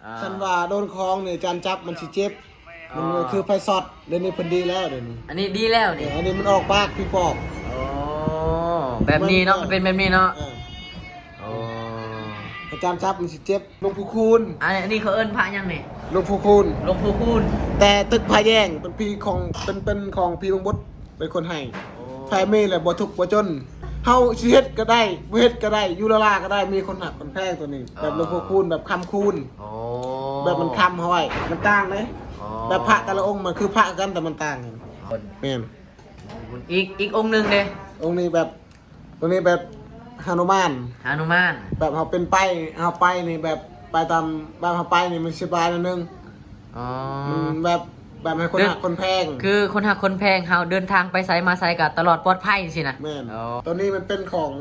ອ່າ ຄັນວ່າໂດນຂອງນີ້ ອາຈານຈັບມັນຊິເຈັບ ມັນຄືໄຟຊັອດ. ດຽວນີ້ເພິ່ນດີແລ້ວ ດຽວນີ້ ອັນນີ້ດີແລ້ວນີ້ ເອີ ອັນນີ້ມັນອອກປາກຜີປອບ. ອໍ ແບບນີ້ເນາະ ມັນເປັນແບບນີ້ເນາະ. ເອີ ອໍ ອາຈານຈັບມັນຊິເຈັບ. ຫຼວງປູ່ຄູນ ອັນ ອັນນີ້ເຂົາເອີ້ນພະຫຍັງນີ້? ຫຼວງປູ່ຄູນ ຫຼວງປູ່ຄູນ ແຕ່ຕຶກພະແຍງ ເປັນຜີຂອງ ເປັນ ເປັນຂອງຜີບັງບົດ ເປັນຄົນໃຫ້. ອໍ ໃຜມີແລ້ວບໍ່ທຸກບໍ່ຈົນ ເຮົາຊິເຮັດກໍໄດ້ ບໍ່ເຮັດກໍໄດ້ ຢູ່ລາລາກໍໄດ້ ມີຄົນຮັກຄົນແພງ. ໂຕນີ້ແບບ ອໍ ຫຼວງປູ່ຄູນ ແບບຄຳຄູນ. ອໍ ແບບມັນຄຳເຮົາໄວ້ ມັນຕ່າງເດ້. ອໍ ແບບພະແຕ່ລະອົງມັນຄືພະຄືກັນ ແຕ່ມັນຕ່າງກັນ. ອໍ ແມ່ນ. ອີກ ອີກອົງໜຶ່ງເດ້? ອົງນີ້ແບບ ໂຕນີ້ແບບຮະນຸມານ ຮະນຸມານ ແບບເຮົາເປັນໄປ ເຮົາໄປນີ້ແບບໄປຕາມ ແບບເຮົາໄປນີ້ມັນສະບາຍໜ້ອຍໜຶ່ງ. ອໍ ມັນແບບ ແບບໃຫ້ຄົນ ຄື ຮັກຄົນແພງ ຄືຄົນຮັກຄົນແພງເຮົາເດີນທາງໄປໃສມາໃສກໍຕະຫຼອດປອດໄພຊີ້ນະ. ແມ່ນ. ອໍ ໂຕນີ້ມັນເປັນຂອງ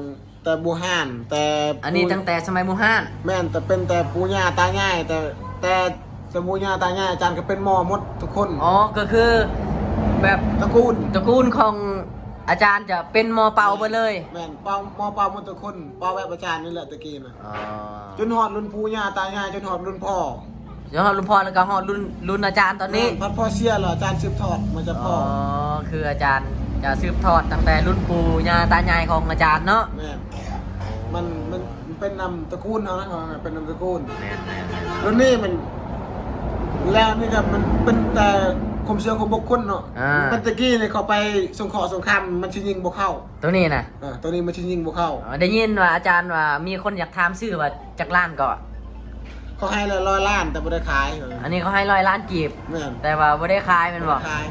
ແຕ່ບູຮານ ແຕ່ ອັນນີ້ຕັ້ງແຕ່ສະໄໝບູຮານ. ແມ່ນ ແຕ່ເປັນແຕ່ປູ່ຍ່າຕາຍາຍ ແຕ່ ແຕ່ປູ່ຍ່າຕາຍາຍອາຈານກໍເປັນໝໍໝົດທຸກຄົນ. ອໍ ກໍຄືແບບຕະກູນ ຕະກູນຂອງອາຈານຈະເປັນໝໍເປົ່າເບິດເລີຍ. ແມ່ນ ເປົ່າ ໝໍເປົ່າໝົດທຸກຄົນ ເປົ່າແບບອາຈານນີ້ແຫຼະແຕ່ກີ້ນະ. ອໍ ຈົນຮອດລຸ້ນປູ່ຍ່າຕາຍາຍ ຈົນຮອດລຸ້ນພໍ່ ຈົນຮອດລຸ້ນພໍ່ ແລ້ວກໍຮອດລຸ້ນ ລຸ້ນອາຈານຕອນນີ້. ແມ່ນ ພັດພໍ່ເສຍແລ້ວອາຈານສືບທອດມາຈາກພໍ່. ອໍ ຄືອາຈານຈະສືບທອດຕັ້ງແຕ່ລຸ້ນປູ່ຍ່າຕາຍາຍຂອງອາຈານເນາະ. ແມ່ນ ມັນ ມັນ ມັນເປັນນຳຕະກູນເຮົານະ ເປັນນຳຕະກູນ. ແມ່ນໆໆ ລຸ້ນນີ້ມັນ ແລ້ວນີ້ກໍມັນເປັນແຕ່ຄວາມເຊື່ອຂອງບຸກຄົນເນາະ. ອ່າ ແຕ່ຕະກີ້ນີ້ເຂົາໄປສົງເຄາະສົງຄາມ ມັນຊິຍິງບໍ່ເຂົ້າ ໂຕນີ້ນະ. ເອີ ໂຕນີ້ມັນຊິຍິງບໍ່ເຂົ້າ. ອໍ ໄດ້ຍິນວ່າອາຈານວ່າມີຄົນຢາກຖາມຊື້ວ່າຈັກລ້ານກໍ? ເຂົາໃຫ້ແລ້ວຮ້ອຍລ້ານ ແຕ່ບໍ່ໄດ້ຂາຍ. ອັນນີ້ເຂົາໃຫ້ຮ້ອຍລ້ານກີບ. ແມ່ນ ແຕ່ວ່າບໍ່ໄດ້ຂາຍແມ່ນບໍ່? ຂາຍ.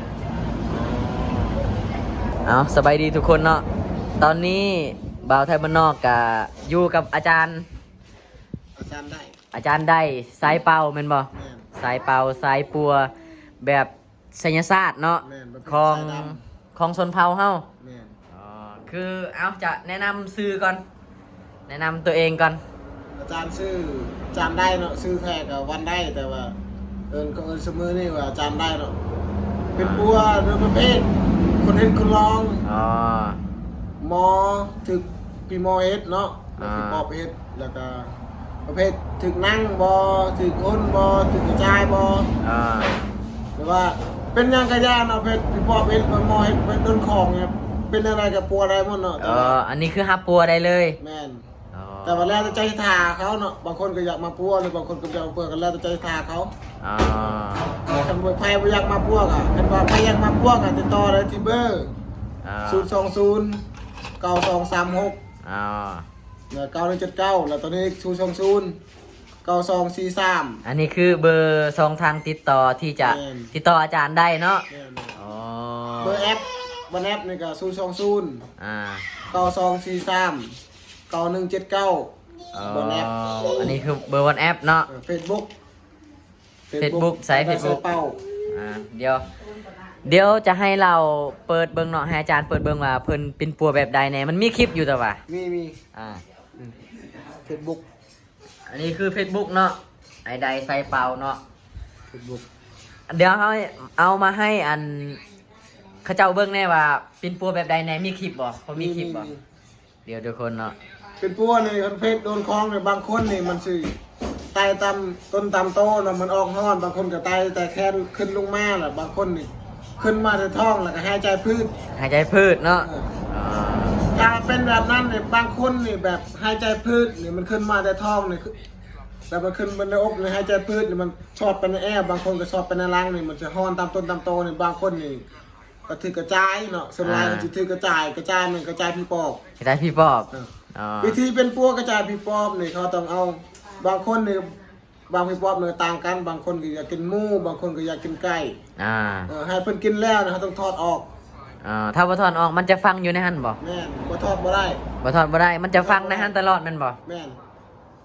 ເອົາ ສະບາຍດີທຸກຄົນເນາະ. ຕອນນີ້ບ່າວໄທບ້ານນອກກະຢູ່ກັບອາຈານ ອາຈານໄດ້ ອາຈານໄດ້ ສາຍເປົ່າແມ່ນບໍ່? ແມ່ນ ສາຍເປົ່າ ສາຍປົວ ແບບໄສຍະສາດເນາະ. ແມ່ນ ປະເພດ ຂອງ ສາຍດຳ ຂອງຊົນເຜົ່າເຮົາ. ແມ່ນ. ອໍ ຄື ເອົາ ຈະແນະນຳຊື່ກ່ອນ ແນະນຳຕົວເອງກ່ອນ. ອາຈານຊື່ ອາຈານໄດ້ເນາະ ຊື່ແທ້ກໍວັນໄດ້ ແຕ່ວ່າເອີ້ນ ເຂົາເອີ້ນຊຸມື້ນີ້ວ່າອາຈານໄດ້ເນາະ. ເປັນ ອ່າ ປົວໂດຍປະເພດຄົນເຮັດຄົນລອງ. ອໍ ໝໍ ຖືກ ພີ່ໝໍເຮັດເນາະ ແລ້ວ ອ່າ ພີ່ປອບເຮັດ ແລ້ວກະປະເພດຖືກນັ່ງບໍ່ ຖືກອົນບໍ່ ຖືກກະຈາຍບໍ່. ອ່າ ຫຼືວ່າເປັນຫຍັງກະຢ່າເນາະ ເພດພີ່ປອບເຮັດ ໝໍເຮັດ ເປັນດົນຂອງເນຍ ເປັນແນວໃດກະປົວໄດ້ໝົດເນາະ. ເອີ ແຕ່ວ່າ ອັນນີ້ຄືຮັບປົວໄດ້ເລີຍ. ແມ່ນ. ອໍ ແຕ່ວ່າແລ້ວແຕ່ໃຈສະຖາເຂົາເນາະ ບາງຄົນກໍຢາກມາປົວ ຫຼືບາງຄົນກໍບໍ່ຢາກມາປົວ ກໍແລ້ວແຕ່ໃຈສະຖາເຂົາ. ອໍ ຄັນວ່າໃຜບໍ່ຢາກມາປົວກໍ ຄັນວ່າໃຜຢາກມາປົວກໍຕິດຕໍ່ໄດ້ທີ່ເບີ ອໍ ສູນສອງສູນ ເກົ້າສອງສາມຫົກ ອໍ ແລ້ວ ເກົ້າໜຶ່ງເຈັດເກົ້າ ແລ້ວຕອນນີ້ ສູນສອງສູນ ເກົ້າສອງສີ່ສາມ. ອັນນີ້ຄືເບີຊ່ອງທາງຕິດຕໍ່ທີ່ຈະ ແມ່ນ ຕິດຕໍ່ອາຈານໄດ້ເນາະ. ແມ່ນໆ. ອໍ ເບີແອັບ ວັນແອັບນີ້ກໍ ສູນສອງສູນ ອ່າ ເກົ້າສອງສີ່ສາມ ເກົ້າໜຶ່ງເຈັດເກົ້າ. ອໍ ວັນແອັບ ອັນນີ້ຄືເບີວັນແອັບເນາະ. ເອີ ເຟສບຸກ ເຟສບຸກ ເຟສບຸກ ໃສ ເຟສບຸກ ອ່າ ດຽວ ດຽວຈະໃຫ້ລາວເປີດເບິ່ງເນາະ ໃຫ້ອາຈານເປີດເບິ່ງວ່າເພິ່ນປິ່ນປົວແບບໃດແດ່ ມັນມີຄລິບຢູ່ແຕ່ວ່າ ມີ ມີ ອ່າ ເຟສບຸກ ອັນນີ້ຄືເຟສບຸກເນາະ ອ້າຍໃດໄຊເປົ່າເນາະ ເຟສບຸກ. ດຽວເຮົາເອົາມາໃຫ້ອັນ ເຂົາເຈົ້າເບິ່ງແດ່ວ່າປິ່ນປົວແບບໃດແດ່ ມີຄລິບບໍ່ ພໍມີຄລິບບໍ່? ມີ ມີ ດຽວທຸກຄົນເນາະ ເປັນປົວນີ້ ຄັນເພດໂດນຂອງນີ້ ບາງຄົນນີ້ມັນຊິໄຕຕາມຕົ້ນຕາມໂຕເນາະ ມັນອອກຮ້ອນ ບາງຄົນກໍໄຕແຕ່ແຂນຂຶ້ນລົງມາ ແລ້ວບາງຄົນນີ້ຂຶ້ນມາແຕ່ທ້ອງ ແລ້ວກໍຫາຍໃຈຜືດ ຫາຍໃຈຜືດເນາະ. ເອີ ອໍ ຖ້າເປັນແບບນັ້ນນີ້ ບາງຄົນນີ້ແບບຫາຍໃຈຜືດນີ້ ມັນຂຶ້ນມາແຕ່ທ້ອງນີ້ ແລ້ວມັນຂຶ້ນໄປໃນອົກນີ້ ຫາຍໃຈຜືດນີ້ ມັນຊອດໄປໃນແອວ ບາງຄົນກໍຊອດໄປໃນຫຼັງນີ້ ມັນຈະຮ້ອນຕາມຕົ້ນຕາມໂຕນີ້ ບາງຄົນນີ້ ກໍຖືກກະຈາຍເນາະ ສ່ວນຫຼາຍ ອ່າ ກໍຊິຖືກກະຈາຍ ກະຈາຍແມ່ນກະຈາຍຜີປອບ ກະຈາຍຜີປອບ. ເອີ ອໍ ວິທີເປັນປົວກະຈາຍຜີປອບນີ້ ເຂົາຕ້ອງເອົາ ບາງຄົນນີ້ ບາງຜີປອບນີ້ຕ່າງກັນ ບາງຄົນກໍຢາກກິນໝູ ບາງຄົນກໍຢາກກິນໄກ່ ອ່າ ເອີ ໃຫ້ເພິ່ນກິນແລ້ວນະ ເຮົາຕ້ອງຖອດອອກ. ອ່າ ຖ້າບໍ່ຖອດອອກມັນຈະຝັງຢູ່ໃນຫັ້ນບໍ່? ແມ່ນ ບໍ່ຖອດບໍ່ໄດ້ ບໍ່ຖອດບໍ່ໄດ້ ມັນຈະຝັງໃນຫັ້ນຕະຫຼອດແມ່ນບໍ່? ແມ່ນ.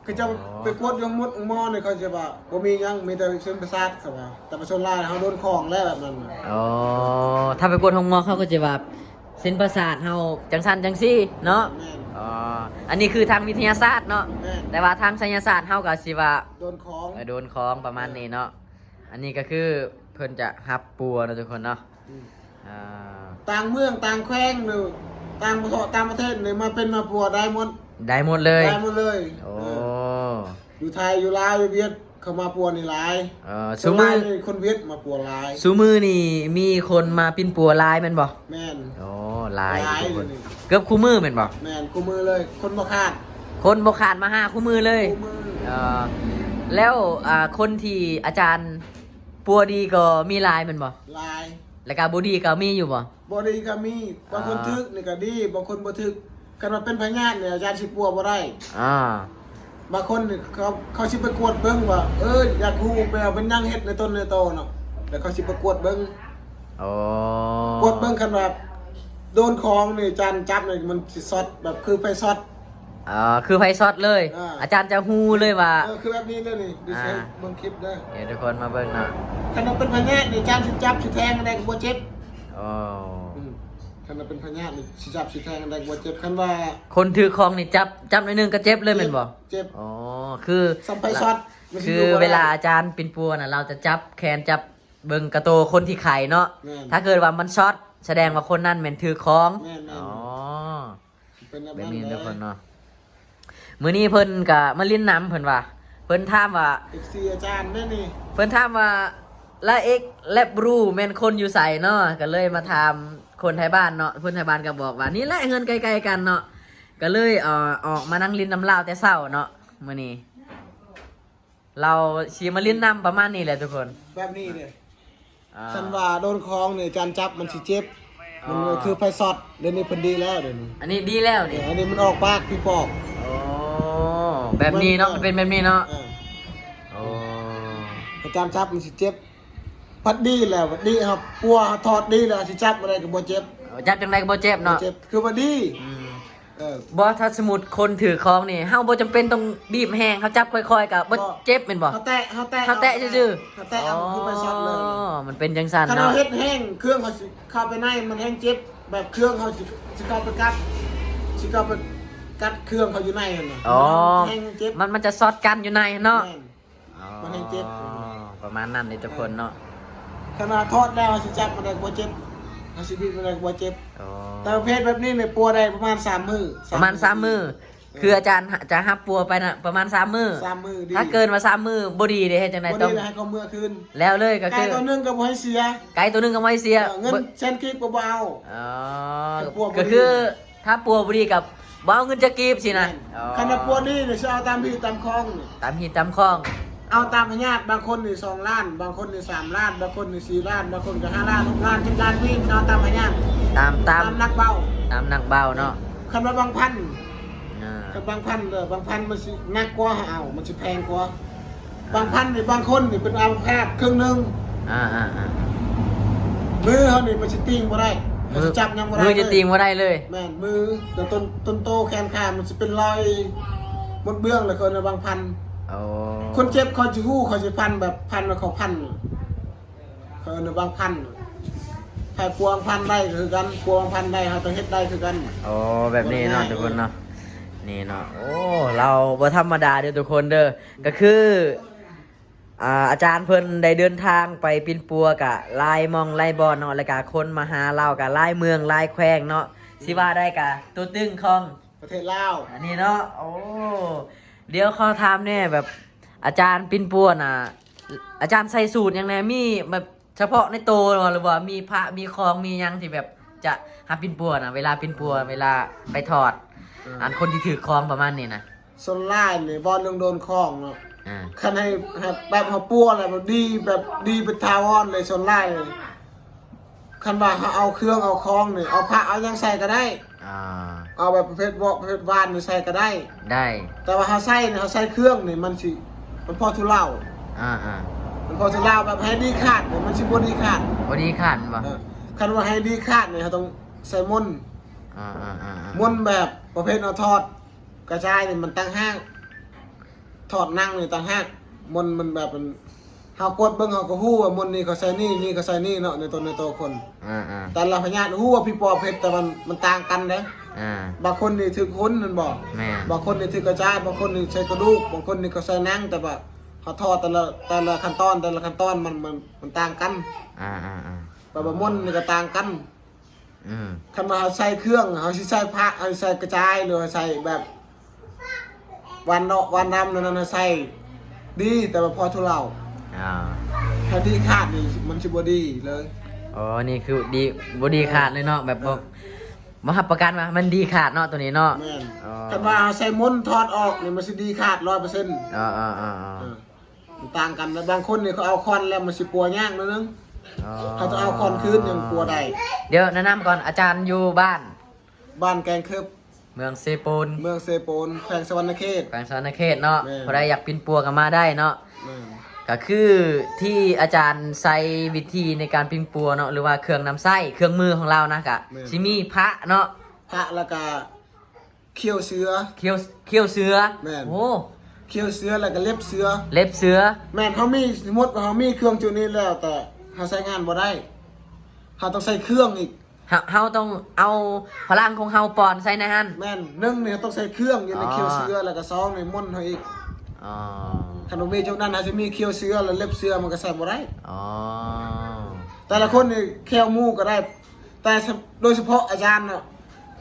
ຄືເຈົ້າ ອໍ ໄປກວດຢູ່ໂຮງໝົດໂຮງໝໍນີ້ ເຂົາຈະວ່າບໍ່ມີຫຍັງ ມີແຕ່ເສັ້ນປະສາດ ເຂົາວ່າ ແຕ່ວ່າສ່ວນຫຼາຍເຮົາໂດນຂອງແລ້ວແບບນັ້ນນະ. ອໍ ຖ້າໄປກວດໂຮງໝໍເຂົາກໍຈະວ່າເສັ້ນປະສາດເຮົາຈັ່ງຊັ້ນຈັ່ງຊີ້ເນາະ. ແມ່ນ. ອໍ ອັນນີ້ຄືທາງວິທະຍາສາດເນາະ. ແມ່ນ. ແຕ່ວ່າທາງໄສຍະສາດເຮົາກໍຊິວ່າໂດນຂອງ ເອີ ໂດນຂອງປະມານນີ້ເນາະ. ເອີ ອັນນີ້ກໍຄືເພິ່ນຈະຮັບປົວເນາະທຸກຄົນເນາະ. ອືມ ອ່າ ຕ່າງເມືອງຕ່າງແຂວງ ຫຼືຕ່າງປະເທດ ຕ່າງປະເທດນີ້ ມາເປັນມາປົວໄດ້ໝົດ ໄດ້ໝົດເລີຍ ໄດ້ໝົດເລີຍ. ໂອ້ ເອີ ຢູ່ໄທ ຢູ່ລາວ ຢູ່ຫວຽດ ເຂົ້າມາປົວນີ້ຫຼາຍ. ເອີ ຊຸມື້ ສ່ວນຫຼາຍນີ້ຄົນຫວຽດມາປົວຫຼາຍ. ຊຸມື້ນີ້ມີຄົນມາປິ່ນປົວຫຼາຍແມ່ນບໍ່? ແມ່ນ. ໂອ້ ຫຼາຍ ຫຼາຍ ທຸກຄົນ ເກືອບຄູ່ມື້ແມ່ນບໍ່? ແມ່ນ ຄູ່ມື້ເລີຍ ຄົນບໍ່ຂາດ ຄົນບໍ່ຂາດມາຫາຄູ່ມື້ເລີຍ. ຄູ່ມື້. ເອີ ແລ້ວ ອ່າ ຄົນທີ່ອາຈານປົວດີກໍມີຫຼາຍແມ່ນບໍ່? ຫຼາຍ. ແລ້ວກໍບໍ່ດີກໍມີຢູ່ບໍ່? ບໍ່ດີກໍມີ ບາງຄົນ ອ່າ ຖືກນີ້ກໍດີ ບາງຄົນບໍ່ຖືກ. ຄັນວ່າເປັນພະຍາດນີ້ອາຈານຊິປົວບໍ່ໄດ້. ອ່າ ບາງຄົນນີ້ເຂົາ ເຂົາຊິໄປກວດເບິ່ງວ່າ ເອີ ຢາກຮູ້ແບບເປັນຫຍັງເຮັດໃນຕົນໃນໂຕເນາະ ແລ້ວເຂົາຊິໄປກວດເບິ່ງ. ອໍ ກວດເບິ່ງ ຄັນວ່າໂດນຂອງນີ້ ອາຈານຈັບນີ້ມັນຊິຊັອດ ແບບຄືໄຟຊັອດ. ອໍ ຄືໄຟຊັອດເລີຍ. ອ່າ ອາຈານຈະຮູ້ເລີຍວ່າ ເອີ ຄືແບບນີ້ເລີຍນີ້. ເດີ ອ່າ ຊິໃຫ້ເບິ່ງຄລິບເດີ ໃຫ້ທຸກຄົນມາເບິ່ງເນາະ. ຄັນວ່າເປັນພະຍາດນີ້ ອາຈານຊິຈັບຊິແທງອັນໃດກໍບໍ່ເຈັບ. ອໍ ອືມ ຄັນວ່າເປັນພະຍາດນີ້ ຊິຈັບຊິແທງອັນໃດກໍບໍ່ເຈັບ. ຄັນວ່າຄົນຖືກຂອງນີ້ ຈັບ ຈັບໜ້ອຍໜຶ່ງກໍເຈັບເລີຍແມ່ນບໍ່? ເຈັບ. ອໍ ຄືສ່ຳໄຟຊັອດ ຄືເວລາອາຈານປິ່ນປົວນະ ລາວຈະຈັບແຂນ ຈັບເບິ່ງກະໂຕຄົນທີ່ໄຂເນາະ. ແມ່ນ. ຖ້າເກີດວ່າມັນຊັອດ ສະແດງວ່າຄົນນັ້ນແມ່ນຖືກຂອງ. ແມ່ນໆ. ອໍ ເປັນແບບນັ້ນແຫຼະ ແບບນີ້ທຸກຄົນເນາະ. ມື້ນີ້ເພິ່ນກະມາຫຼິ້ນນຳ ເພິ່ນວ່າ ເພິ່ນຖາມວ່າ ເອັຟຊີ ອາຈານເດ້ນີ້ ເພິ່ນຖາມວ່າ ລາເອັກ ແລັບບຣູ ແມ່ນຄົນຢູ່ໃສເນາະ? ກໍເລີຍມາຖາມຄົນໄທບ້ານເນາະ. ຄົນໄທບ້ານກໍບອກວ່າ ນີ້ແຫຼະ ເຮືອນໃກ້ໆກັນເນາະ. ກໍເລີຍ ເອີ ອອກມານັ່ງຫຼິ້ນນຳລາວແຕ່ເຊົ້າເນາະ ມື້ນີ້. ລາວຊິມາຫຼິ້ນນຳປະມານນີ້ແຫຼະທຸກຄົນ ແບບນີ້ເດ້. ອ່າ ຄັນວ່າໂດນຂອງນີ້ ອາຈານຈັບມັນຊິເຈັບ. ອໍ ມັນຄືໄຟຊັອດ. ດຽວນີ້ເພິ່ນດີແລ້ວ ດຽວນີ້ ອັນນີ້ດີແລ້ວນີ້. ເອີ ອັນນີ້ມັນອອກປາກຜີປອບ. ອໍ ແບບນີ້ເນາະ ມັນ ມັນເປັນແບບນີ້ເນາະ. ເອີ ອໍ ອາຈານຈັບມັນຊິເຈັບ. ພັດດີແລ້ວ ພັດດີ ເຮົາປົວ ເຮົາຖອດດີແລ້ວ ເຮົາຊິຈັບບໍ່ໄດ້ກໍບໍ່ເຈັບ. ເອີ ຈັບຈັ່ງໃດກໍບໍ່ເຈັບເນາະ ບໍ່ເຈັບ ຄືວ່າດີ. ອືມ ເອີ ບໍ່ ຖ້າສົມມຸດຄົນຖືກຂອງນີ້ ເຮົາບໍ່ຈຳເປັນຕ້ອງບີບແຮງ ເຮົາຈັບຄ່ອຍໆກໍບໍ່ ບໍ່ ເຈັບແມ່ນບໍ່? ເຮົາແຕະ ເຮົາແຕະ ເຮົາແຕະຊື່ໆ ເຮົາແຕະເອົາ ອໍ ຄືໄປຊັອດເລີຍ. ມັນເປັນຈັ່ງຊັ້ນເນາະ. ຄັນເຮົາເຮັດແຮງ ເຄື່ອງເຮົາຊິເຂົ້າໄປໃນ ມັນແຮງເຈັບ. ແບບເຄື່ອງເຮົາຊິ ຊິເຂົ້າໄປກັດ ຊິເຂົ້າໄປກັດເຄື່ອງເຂົາຢູ່ໃນຫັ້ນນະ. ອໍ ມັນແຮງເຈັບ ມັນ ມັນຈະຊັອດກັນຢູ່ໃນຫັ້ນເນາະ. ແມ່ນ. ອໍ ມັນແຮງເຈັບ ປະມານນັ້ນເດ້ທຸກຄົນເນາະ. ເອີ ຄັນວ່າຖອດແລ້ວເຮົາຊິຈັບມັນໄດ້ກໍບໍ່ເຈັບ ເຮົາຊິບີບມັນໄດ້ກໍບໍ່ເຈັບ. ອໍ ແຕ່ປະເພດແບບນີ້ນີ້ປົວໄດ້ປະມານສາມມື້ ປະມານສາມມື້. ເອີ ຄືອາຈານຈະຮັບປົວໄປນະ ປະມານສາມມື້ ສາມມື້ດີ. ຖ້າເກີນວ່າສາມມື້ບໍ່ດີເດ້ ເຮັດຈັ່ງໃດ? ບໍ່ດີ ຕ້ອງໃຫ້ເຂົາເມືອຄືນ ແລ້ວເລີຍ. ກໍຄືໄກ່ໂຕໜຶ່ງກໍບໍ່ໃຫ້ເສຍ ໄກ່ໂຕໜຶ່ງກໍບໍ່ໃຫ້ເສຍ. ເອີ ເງິນແສນກີບກໍບໍ່ເອົາ. ອໍ ກໍຄື ຖ້າປົວບໍ່ດີກໍບໍ່ເອົາເງິນຈັກກີບຊີ້ນະ. ແມ່ນ. ອໍ ຄັນວ່າປົວດີນີ້ຊິເອົາຕາມຮີດຕາມຄອງນີ້ ຕາມຮີດຕາມຄອງ. ເອົາຕາມພະຍາດ ບາງຄົນນີ້ສອງລ້ານ ບາງຄົນນີ້ສາມລ້ານ ບາງຄົນນີ້ສີ່ລ້ານ ບາງຄົນກໍຫ້າລ້ານ ຫົກລ້ານ ເຈັດລ້ານ ມີ ເອົາຕາມພະຍາດ ຕາມ ຕາມ ຕາມນັກເບົາ ຕາມນັກເບົາເນາະ. ຄັນວ່າບາງພັນ ອ່າ ຄັນບາງພັນເດີ ບາງພັນມັນຊິໜັກກວ່າ ເຮົາເອົາ ມັນຊິແພງກວ່າ. ບາງພັນນີ້ ບາງຄົນນີ້ເປັນອາມະພາດເຄິ່ງໜຶ່ງ. ອ່າໆໆ ມືເຮົານີ້ມັນຊິຕີງບໍ່ໄດ້ ມັນຊິຈັບຫຍັງບໍ່ໄດ້ ມືຈະຕີງບໍ່ໄດ້ເລີຍ. ແມ່ນ ມື ແຕ່ຕົ້ນ ຕົ້ນໂຕແຂນຂາມັນຊິເປັນລອຍໝົດເບື້ອງເລີຍ ເຂົາເອີ້ນວ່າບາງພັນ. ໂອ້ ຄົນເຈັບເຂົາຊິຮູ້ ເຂົາຊິພັນແບບພັນແລ້ວເຂົາພັນ ເຂົາເອີ້ນວ່າບາງພັນ. ໃຜປົວບາງພັນໄດ້ກໍຄືກັນ ປົວບາງພັນໄດ້ ເຮົາກໍເຮັດໄດ້ຄືກັນ. ໂອ້ ແບບນີ້ເນາະ ບໍ່ໄດ້ງ່າຍ ທຸກຄົນເນາະ. ນີ້ເນາະ ໂອ້ ລາວບໍ່ທຳມະດາເດີທຸກຄົນເດີ. ກໍຄື ອ່າ ອາຈານເພິ່ນໄດ້ເດີນທາງໄປປິ່ນປົວກະຫຼາຍໝ່ອງຫຼາຍບ່ອນເນາະ ແລ້ວກະຄົນມາຫາລາວກະຫຼາຍເມືອງຫຼາຍແຂວງເນາະ. ຊິວ່າໄດ້ກະຕົວຕຶງຂອງປະເທດລາວ ອັນນີ້ເນາະ. ໂອ້ ດຽວຂໍຖາມແດ່ ແບບອາຈານປິ່ນປົວນະ ອາຈານໃສ່ສູດຫຍັງແດ່? ມີແບບສະເພາະໃນໂຕບໍ່ ຫຼືວ່າມີພະ ມີຂອງ ມີຫຍັງທີ່ແບບຈະຫາປິ່ນປົວນະ ເວລາປິ່ນປົວ ເວລາໄປຖອດ ເອີ ອັນຄົນທີ່ຖືກຂອງປະມານນີ້ນະ? ສ່ວນຫຼາຍນີ້ ເວົ້າເລື່ອງໂດນຂອງເນາະ ອ່າ ຄັນໃຫ້ ໃຫ້ແບບເຮົາປົວແລ້ວ ແບບດີ ແບບດີເປັນຖາວອນເລີຍ ສ່ວນຫຼາຍ ຄັນວ່າເຮົາເອົາເຄື່ອງເອົາຂອງນີ້ ເອົາພະເອົາຫຍັງໃສ່ກໍໄດ້ ອ່າ ເອົາແບບປະເພດເວາະປະເພດຫວານນີ້ໃສ່ກໍໄດ້ ໄດ້ ແຕ່ວ່າເຮົາໃສ່ນີ້ ເຮົາໃສ່ເຄື່ອງນີ້ ມັນຊິ ມັນພໍທຸເລົາ ອ່າໆ ມັນພໍທຸເລົາ ແບບໃຫ້ດີຂາດນີ້ ມັນຊິບໍ່ດີຂາດ ບໍ່ດີຂາດແມ່ນບໍ່? ເອີ ຄັນວ່າໃຫ້ດີຂາດນີ້ ເຮົາຕ້ອງໃສ່ມົນ ອ່າໆໆໆ ມົນແບບປະເພດເອົາທອດ ກະຈາຍນີ້ມັນຕ່າງຫາກ ຖອດໜັງນີ້ຕ່າງຫາກ ມົນມັນແບບມັນ ເຮົາກວດເບິ່ງເຮົາກໍຮູ້ວ່າມົນນີ້ເຂົາໃສ່ນີ້ ນີ້ເຂົາໃສ່ນີ້ເນາະ ໃນຕົນໃນໂຕຄົນ ອ່າໆ ແຕ່ລະພະຍາດຮູ້ວ່າຜີປອບເຮັດ ແຕ່ມັນ ມັນຕ່າງກັນເດ້ ອ່າ ບາງຄົນນີ້ຖືກຫົນແມ່ນບໍ່? ແມ່ນ ບາງຄົນນີ້ຖືກກະຈາຍ ບາງຄົນນີ້ໃສ່ກະດູກ ບາງຄົນນີ້ເຂົາໃສ່ໜັງ ແຕ່ວ່າເຮົາຖອດແຕ່ລະ ແຕ່ລະຂັ້ນຕອນ ແຕ່ລະຂັ້ນຕອນມັນ ມັນ ມັນຕ່າງກັນ ອ່າໆໆ ແບບວ່າມົນນີ້ກໍຕ່າງກັນ. ອືມ ຄັນວ່າເຮົາໃສ່ເຄື່ອງ ເຮົາຊິໃສ່ພະ ເຮົາຊິໃສ່ກະຈາຍ ຫຼືວ່າໃສ່ແບບຫວານເນາະຫວານດຳນັ້ນ ເຮົາໃສ່ ດີ ແຕ່ວ່າພໍທຸເລົາ. ອ່າ ຖ້າດີຂາດນີ້ມັນຊິບໍ່ດີເລີຍ. ອໍ ນີ້ຄືດີ ບໍ່ດີຂາດເລີຍເນາະ ແບບບໍ່ ເອີ ບໍ່ຮັບປະກັນວ່າມັນດີຂາດເນາະ ໂຕນີ້ເນາະ. ແມ່ນ. ອໍ ຄັນວ່າເຮົາໃສ່ມົນຖອດອອກນີ້ ມັນຊິດີຂາດຮ້ອຍເປີເຊັນ. ອໍໆໆໆ ເອີ ມັນຕ່າງກັນ. ແລ້ວບາງຄົນນີ້ເຂົາເອົາຄວັນແລ້ວ ມັນຊິປົວຍາກໜ້ອຍໜຶ່ງ. ອໍ ເຮົາຕ້ອງເອົາຄວັນຄືນ ຍັງປົວໄດ້. ດຽວແນະນຳກ່ອນ ອາຈານຢູ່ບ້ານ ບ້ານແກງເຄີບ ເມືອງເຊໂປນ ເມືອງເຊໂປນ ແຂວງສະຫວັນນະເຂດ ແຂວງສະຫວັນນະເຂດເນາະ. ແມ່ນ. ຜູ້ໃດຢາກປິ່ນປົວກໍມາໄດ້ເນາະ. ແມ່ນ. ກໍຄືທີ່ອາຈານໃຊ້ວິທີໃນການປິ່ນປົວເນາະ ຫຼືວ່າເຄື່ອງນຳໃຊ້ ເຄື່ອງມືຂອງລາວນະ ກໍ ແມ່ນ ຊິມີພະເນາະ ພະ ແລ້ວກໍ ຂ້ຽວເສືອ ຂ້ຽວ ຂ້ຽວເສືອ. ແມ່ນ. ໂອ້ ຂ້ຽວເສືອ ແລ້ວກໍເລັບເສືອ ເລັບເສືອ. ແມ່ນ. ເຮົາມີ ສົມມຸດວ່າເຮົາມີເຄື່ອງຈຸນີ້ແລ້ວ ແຕ່ເຮົາໃຊ້ງານບໍ່ໄດ້ ເຮົາຕ້ອງໃຊ້ເຄື່ອງອີກ. ເຮົາ ເຮົາຕ້ອງເອົາພະລັງຂອງເຮົາປ່ອນໃສ່ໃນຫັ້ນ. ແມ່ນ. ໜຶ່ງນີ້ເຮົາຕ້ອງໃສ່ເຄື່ອງຢູ່ໃນ ອໍ ຂ້ຽວເສືອ ແລ້ວກໍສອງນີ້ມົນເຮົາອີກ. ອໍ ຄັນບໍ່ມີຈຸນັ້ນ ເຮົາຊິມີຂ້ຽວເສືອ ແລ້ວເລັບເສືອ ມັນກໍໃສ່ບໍ່ໄດ້. ອໍ ແຕ່ລະຄົນນີ້ແຂ້ວໝູກໍໄດ້ ແຕ່ ໂດຍສະເພາະອາຈານເນາະ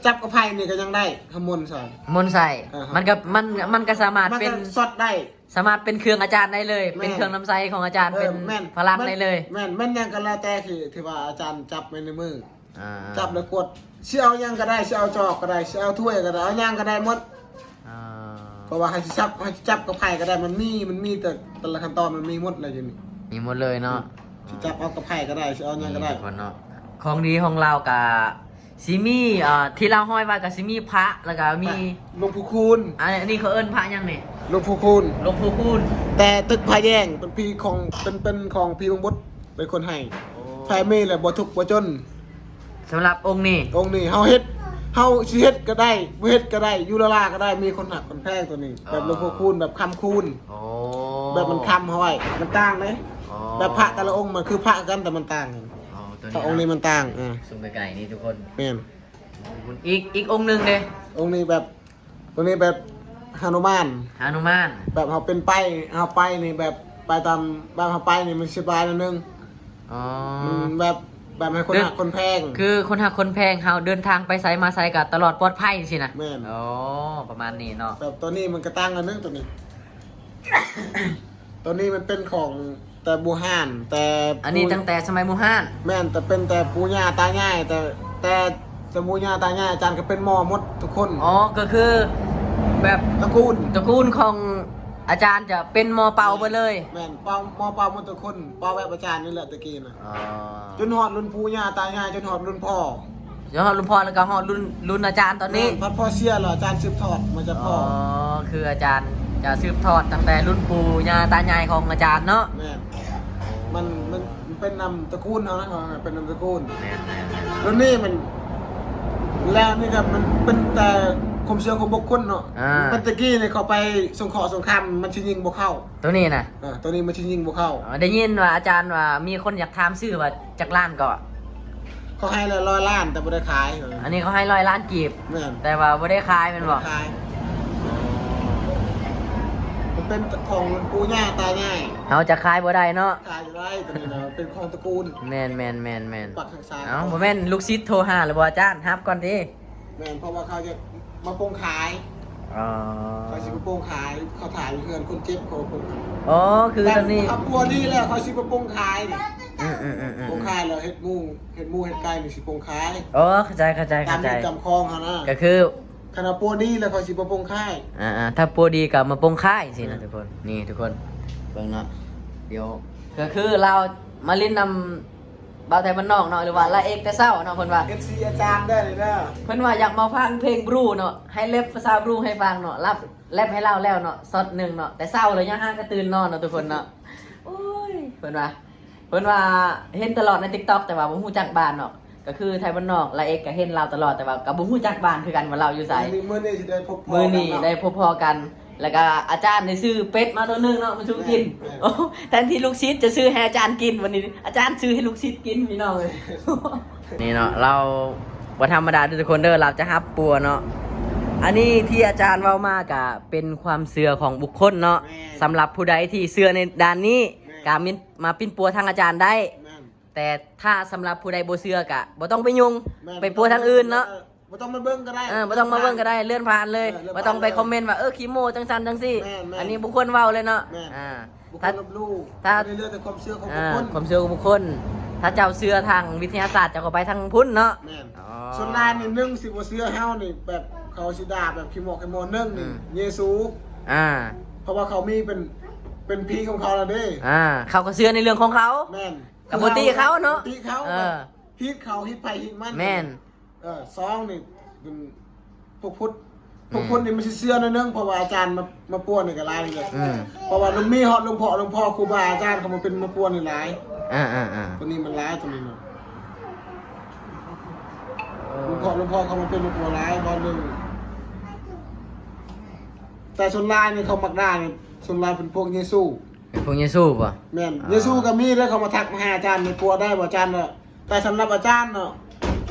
ຈັບກັບໄພ້ນີ້ກໍຍັງໄດ້ ເຮົາມົນໃສ່ ມົນໃສ່. ເອີ ມັນກໍ ມັນ ມັນກໍສາມາດ ມັນກໍ ເປັນ ຊັອດໄດ້ ສາມາດເປັນເຄື່ອງອາຈານໄດ້ເລີຍ. ແມ່ນ. ເປັນເຄື່ອງນຳໃຊ້ຂອງອາຈານ. ເອີ ເປັນ ແມ່ນ ພະລັງໄດ້ເລີຍ. ແມ່ນ ແມ່ນຫຍັງກໍແລ້ວແຕ່ທີ່ ທີ່ວ່າອາຈານຈັບໄວ້ໃນມື. ອ່າ ຈັບແລ້ວກວດ ຊິເອົາຫຍັງກໍໄດ້ ຊິເອົາຈອກກໍໄດ້ ຊິເອົາຖ້ວຍກໍໄດ້ ເອົາຫຍັງກໍໄດ້ໝົດ. ອ່າ ເພາະວ່າໃຫ້ຊິຈັບ ໃຫ້ຊິຈັບກັບໃຜກໍໄດ້ ມັນມີ ມັນມີແຕ່ ແຕ່ລະຂັ້ນຕອນມັນມີໝົດແລ້ວຢູ່ນີ້ ມີໝົດເລີຍເນາະ. ອືມ ຊິຈັບເອົາກັບໃຜກໍໄດ້ ຊິເອົາຫຍັງກໍໄດ້ ນີ້ທຸກຄົນເນາະ. ຂອງດີຂອງລາວກະຊິມີ ເອີ ທີ່ລາວຫ້ອຍໄວ້ກະຊິມີພະ ແລ້ວກະມີ ພະ ຫຼວງປູ່ຄູນ. ອັນ ອັນນີ້ເຂົາເອີ້ນພະຫຍັງນີ້? ຫຼວງປູ່ຄູນ ຫຼວງປູ່ຄູນ. ແຕ່ຕຶກພະແຍງ ເປັນພີຂອງ ເປັນ ເປັນຂອງພີບັງບົດ ເປັນຄົນໃຫ້. ໂອ້ ໃຜມີແລ້ວບໍ່ທຸກບໍ່ຈົນ. ສຳລັບອົງນີ້ ອົງນີ້ເຮົາເຮັດ ເຮົາຊິເຮັດກໍໄດ້ ບໍ່ເຮັດກໍໄດ້ ຢູ່ລາລາກໍໄດ້ ມີຄົນຮັກຄົນແພງໂຕນີ້. ອໍ ແບບຫຼວງພໍ່ຄູນ ແບບຄຳຄູນ. ໂອ້ ແບບມັນຄຳເຮົາໄວ້ ມັນຕ່າງເດ້. ອໍ ແບບພະແຕ່ລະອົງມັນຄືພະຄືກັນ ແຕ່ມັນຕ່າງກັນ. ອໍ ໂຕນີ້ ພະອົງນີ້ມັນຕ່າງ. ເອີ ຊູມໃກ້ໆນີ້ທຸກຄົນ. ແມ່ນ. ອີກ ອີກອົງໜຶ່ງເດ້? ອົງນີ້ແບບ ຕົວນີ້ແບບຫະນຸມານ ຫະນຸມານ. ແບບເຮົາເປັນໄປ ເຮົາໄປນີ້ແບບໄປຕາມ ແບບເຮົາໄປນີ້ມັນສະບາຍໜ້ອຍໜຶ່ງ. ອໍ ອືມ ແບບ ແບບໃຫ້ຄົນ ຄື ຮັກຄົນແພງ ຄືຄົນຮັກຄົນແພງເຮົາເດີນທາງໄປໃສມາໃສກໍຕະຫຼອດປອດໄພຊີ້ນະ. ແມ່ນ. ອໍ ປະມານນີ້ເນາະ. ແບບຕົວນີ້ມັນກະຕ່າງໜ້ອຍໜຶ່ງ ຕົວນີ້ ຕົວນີ້ມັນເປັນຂອງ ແຕ່ບູຮານ ແຕ່ ອັນນີ້ຕັ້ງແຕ່ສະໄໝບູຮານ. ແມ່ນ ແຕ່ເປັນແຕ່ປູ່ຍ່າຕາຍາຍ ແຕ່ ແຕ່ ແຕ່ປູ່ຍ່າຕາຍາຍອາຈານກໍເປັນໝໍໝົດທຸກຄົນ. ອໍ ກໍຄືແບບຕະກູນ ຕະກູນຂອງອາຈານຈະເປັນໝໍເປົ່າເບິດເລີຍ. ແມ່ນ ເປົ່າ ໝໍເປົ່າໝົດທຸກຄົນ ເປົ່າແບບອາຈານນີ້ແຫຼະແຕ່ກີ້ນະ. ອໍ ຈົນຮອດລຸ້ນປູ່ຍ່າຕາຍາຍ ຈົນຮອດລຸ້ນພໍ່ ຈະຮອດລຸ້ນພໍ່ ແລ້ວກໍຮອດລຸ້ນ ລຸ້ນອາຈານຕອນນີ້. ແມ່ນ ພັດພໍ່ເສຍແລ້ວ ອາຈານສືບທອດມາຈາກພໍ່. ອໍ ຄືອາຈານຈະສືບທອດຕັ້ງແຕ່ລຸ້ນປູ່ຍ່າຕາຍາຍຂອງອາຈານເນາະ. ແມ່ນ ມັນ ມັນເປັນນຳຕະກູນເຮົານະ ເປັນນຳຕະກູນ. ແມ່ນໆໆ ລຸ້ນນີ້ມັນ ແລ້ວນີ້ກໍມັນເປັນແຕ່ຄວາມເຊື່ອຂອງບຸກຄົນເນາະ. ອ່າ ແຕ່ຕະກີ້ນີ້ເຂົາໄປສົງເຄາະສົງຄາມ ມັນຊິຍິງບໍ່ເຂົ້າ ໂຕນີ້ນະ. ເອີ ໂຕນີ້ມັນຊິຍິງບໍ່ເຂົ້າ. ອໍ ໄດ້ຍິນວ່າອາຈານວ່າມີຄົນຢາກຖາມຊື້ວ່າຈັກລ້ານກໍ? ເຂົາໃຫ້ແລ້ວຮ້ອຍລ້ານ ແຕ່ບໍ່ໄດ້ຂາຍ. ອັນນີ້ເຂົາໃຫ້ຮ້ອຍລ້ານກີບ. ແມ່ນ ແຕ່ວ່າບໍ່ໄດ້ຂາຍແມ່ນບໍ່? ບໍ່ໄດ້ຂາຍ ມັນເປັນຂອງປູ່ຍ່າຕາຍາຍ ເຮົາຈະຂາຍບໍ່ໄດ້ເນາະ. ຂາຍບໍ່ໄດ້ ໂຕນີ້ນະ ເປັນຂອງຕະກູນ. ແມ່ນໆໆໆ ປັກຮັກສາ. ເອົ້າ ບໍ່ແມ່ນລູກສິດໂທຫາແລ້ວບໍ່ອາຈານ? ຮັບກ່ອນຕິ. ແມ່ນ ເພາະວ່າເຂົາຢາກມາປົງຂາຍ. ອໍ ເຂົາຊິມາປົງຂາຍ ເຂົາຖ່າຍຢູ່ເຮືອນຄົນເຈັບ ເຂົາປົງຂາຍ. ອໍ ຄື ແບບ ຕອນນີ້ ເຂົາປົວດີແລ້ວ ເຂົາຊິມາປົງຂາຍນີ້. ອືມໆໆໆ ປົງຂາຍແລ້ວເຮັດໝູ ເຮັດໝູເຮັດໄກ່ນີ້ຊິປົງຂາຍ. ອໍ ເຂົ້າໃຈໆໆ ຕາມ ຕາມຄອງເຮົານະ ກໍຄື ຄັນວ່າປົວດີແລ້ວເຂົາຊິມາປົງຂາຍ. ອ່າໆ ຖ້າປົວດີກໍມາປົງຂາຍຊີ້ນະ ອືມ ທຸກຄົນ. ນີ້ທຸກຄົນເບິ່ງເນາະ ດຽວ ກໍຄືລາວມາຫຼິ້ນນຳ ບ່າວໄທບ້ານນອກເນາະ ຫຼືວ່າລາເອກແຕ່ເຊົ້າເນາະ ເພິ່ນວ່າ ເອັຟຊີ ອາຈານເດີນີ້ເດີ ເພິ່ນວ່າຢາກມາຟັງເພງບຣູເນາະ ໃຫ້ແຣັບພາສາບຣູໃຫ້ຟັງເນາະ. ລາວແຣັບໃຫ້ລາວແລ້ວເນາະ ຊັອດໜຶ່ງເນາະ ແຕ່ເຊົ້າເລີຍ ຍັງຫາກະຕື່ນນອນເນາະ ທຸກຄົນເນາະ. ໂອ້ຍ ເພິ່ນວ່າ ເພິ່ນວ່າເຫັນຕະຫຼອດໃນຕິກຕັອກ ແຕ່ວ່າບໍ່ຮູ້ຈັກບ້ານເນາະ. ກໍຄືໄທບ້ານນອກ ລາເອກກໍເຫັນລາວຕະຫຼອດ ແຕ່ວ່າກໍບໍ່ຮູ້ຈັກບ້ານຄືກັນວ່າລາວຢູ່ໃສ. ມື້ນີ້ ມື້ນີ້ຊິໄດ້ພົບພໍ້ ມື້ນີ້ ກັນເນາະ ໄດ້ພົບພໍ້ກັນ. ແລ້ວກໍອາຈານໄດ້ຊື້ເປັດມາໂຕໜຶ່ງເນາະ ມາສູ່ກິນ. ແມ່ນ ໂອ້ ແທນທີ່ລູກສິດຈະຊື້ໃຫ້ອາຈານກິນ ວັນນີ້ອາຈານຊື້ໃຫ້ລູກສິດກິນ ພີ່ນ້ອງເອີຍ. ນີ້ເນາະ ລາວບໍ່ທຳມະດາເດີທຸກຄົນເດີ ລາວຈະຮັບປົວເນາະ. ອັນນີ້ທີ່ອາຈານເວົ້າມາກະເປັນຄວາມເຊື່ອຂອງບຸກຄົນເນາະ. ແມ່ນ ສຳລັບຜູ້ໃດທີ່ເຊື່ອໃນດ້ານນີ້ ແມ່ນ ກະມິນ ມາປິ່ນປົວທາງອາຈານໄດ້. ແມ່ນ ແຕ່ຖ້າສຳລັບຜູ້ໃດບໍ່ເຊື່ອກະບໍ່ຕ້ອງໄປຫຍຸ້ງ. ແມ່ນ ໄປປົວທາງອື່ນເນາະ. ບໍ່ຕ້ອງມາເບິ່ງກໍໄດ້ ເອີ ບໍ່ຕ້ອງມາເບິ່ງກໍໄດ້ ເລື່ອນຜ່ານເລີຍ ເລື່ອນຜ່ານເລີຍ ບໍ່ຕ້ອງໄປຄອມເມັນວ່າ ເອີ ຂີ້ໂມ້ຈັ່ງຊັ້ນຈັ່ງຊີ້ ແມ່ນໆ ອັນນີ້ບໍ່ຄວນເວົ້າເລີຍເນາະ ແມ່ນ ອ່າ ບຸກຄົນລົບຫຼູ່ ຖ້າ ເລື່ອງແຕ່ຄວາມເຊື່ອຂອງ ເອີ ບຸກຄົນ ຄວາມເຊື່ອຂອງບຸກຄົນ ຖ້າເຈົ້າເຊື່ອທາງວິທະຍາສາດ ເຈົ້າກໍໄປທາງພຸ້ນເນາະ ແມ່ນ ອໍ ສ່ວນຫຼາຍນີ້ ໜຶ່ງ ຊິບໍ່ເຊື່ອເຮົານີ້ ແບບເຂົາຊິດ່າແບບຂີ້ໂມ້ຂີ້ໂມ້ ໜຶ່ງນີ້ ອືມ ເຢຊູ ອ່າ ເພາະວ່າເຂົາມີເປັນ ເປັນຜີຂອງເຂົາແລ້ວເດ້ ອ່າ ເຂົາກໍເຊື່ອໃນເລື່ອງຂອງເຂົາ ແມ່ນ ກໍບໍ່ຕິເຂົາເນາະ ບໍ່ຕິເຂົາ ເອີ ແບບຜິດເຂົາ ຜິດໃຜຜິດມັນ ແມ່ນ ເອີ ສອງນີ້ເປັນພວກພຸດ ອືມ ພວກພຸດນີ້ມັນຊິເຊື່ອໜ້ອຍໜຶ່ງ ເພາະວ່າອາຈານມາ ມາປົວນີ້ກໍຫຼາຍເດ້ ອືມ ເພາະວ່າມັນມີຮອດຫຼວງພໍ່ ຫຼວງພໍ່ຄູບາອາຈານເຂົາມາເປັນມາປົວນີ້ຫຼາຍ ອ່າໆໆ ຕົວນີ້ມັນຫຼາຍ ຕົວນີ້ນະ ເອີ ຫຼວງພໍ່ ຫຼວງພໍ່ເຂົາມາເປັນມາປົວຫຼາຍ ບ່ອນໜຶ່ງ ແຕ່ສ່ວນຫຼາຍນີ້ເຂົາມັກດ່ານີ້ ສ່ວນຫຼາຍເປັນພວກເຢຊູ ເປັນພວກເຢຊູບໍ່? ແມ່ນ ອ່າ ເຢຊູກໍມີເດ້ ເຂົາມາທັກມາຫາອາຈານນີ້ ປົວໄດ້ບໍ່ອາຈານ? ແຕ່ສຳລັບອາຈານເນາະ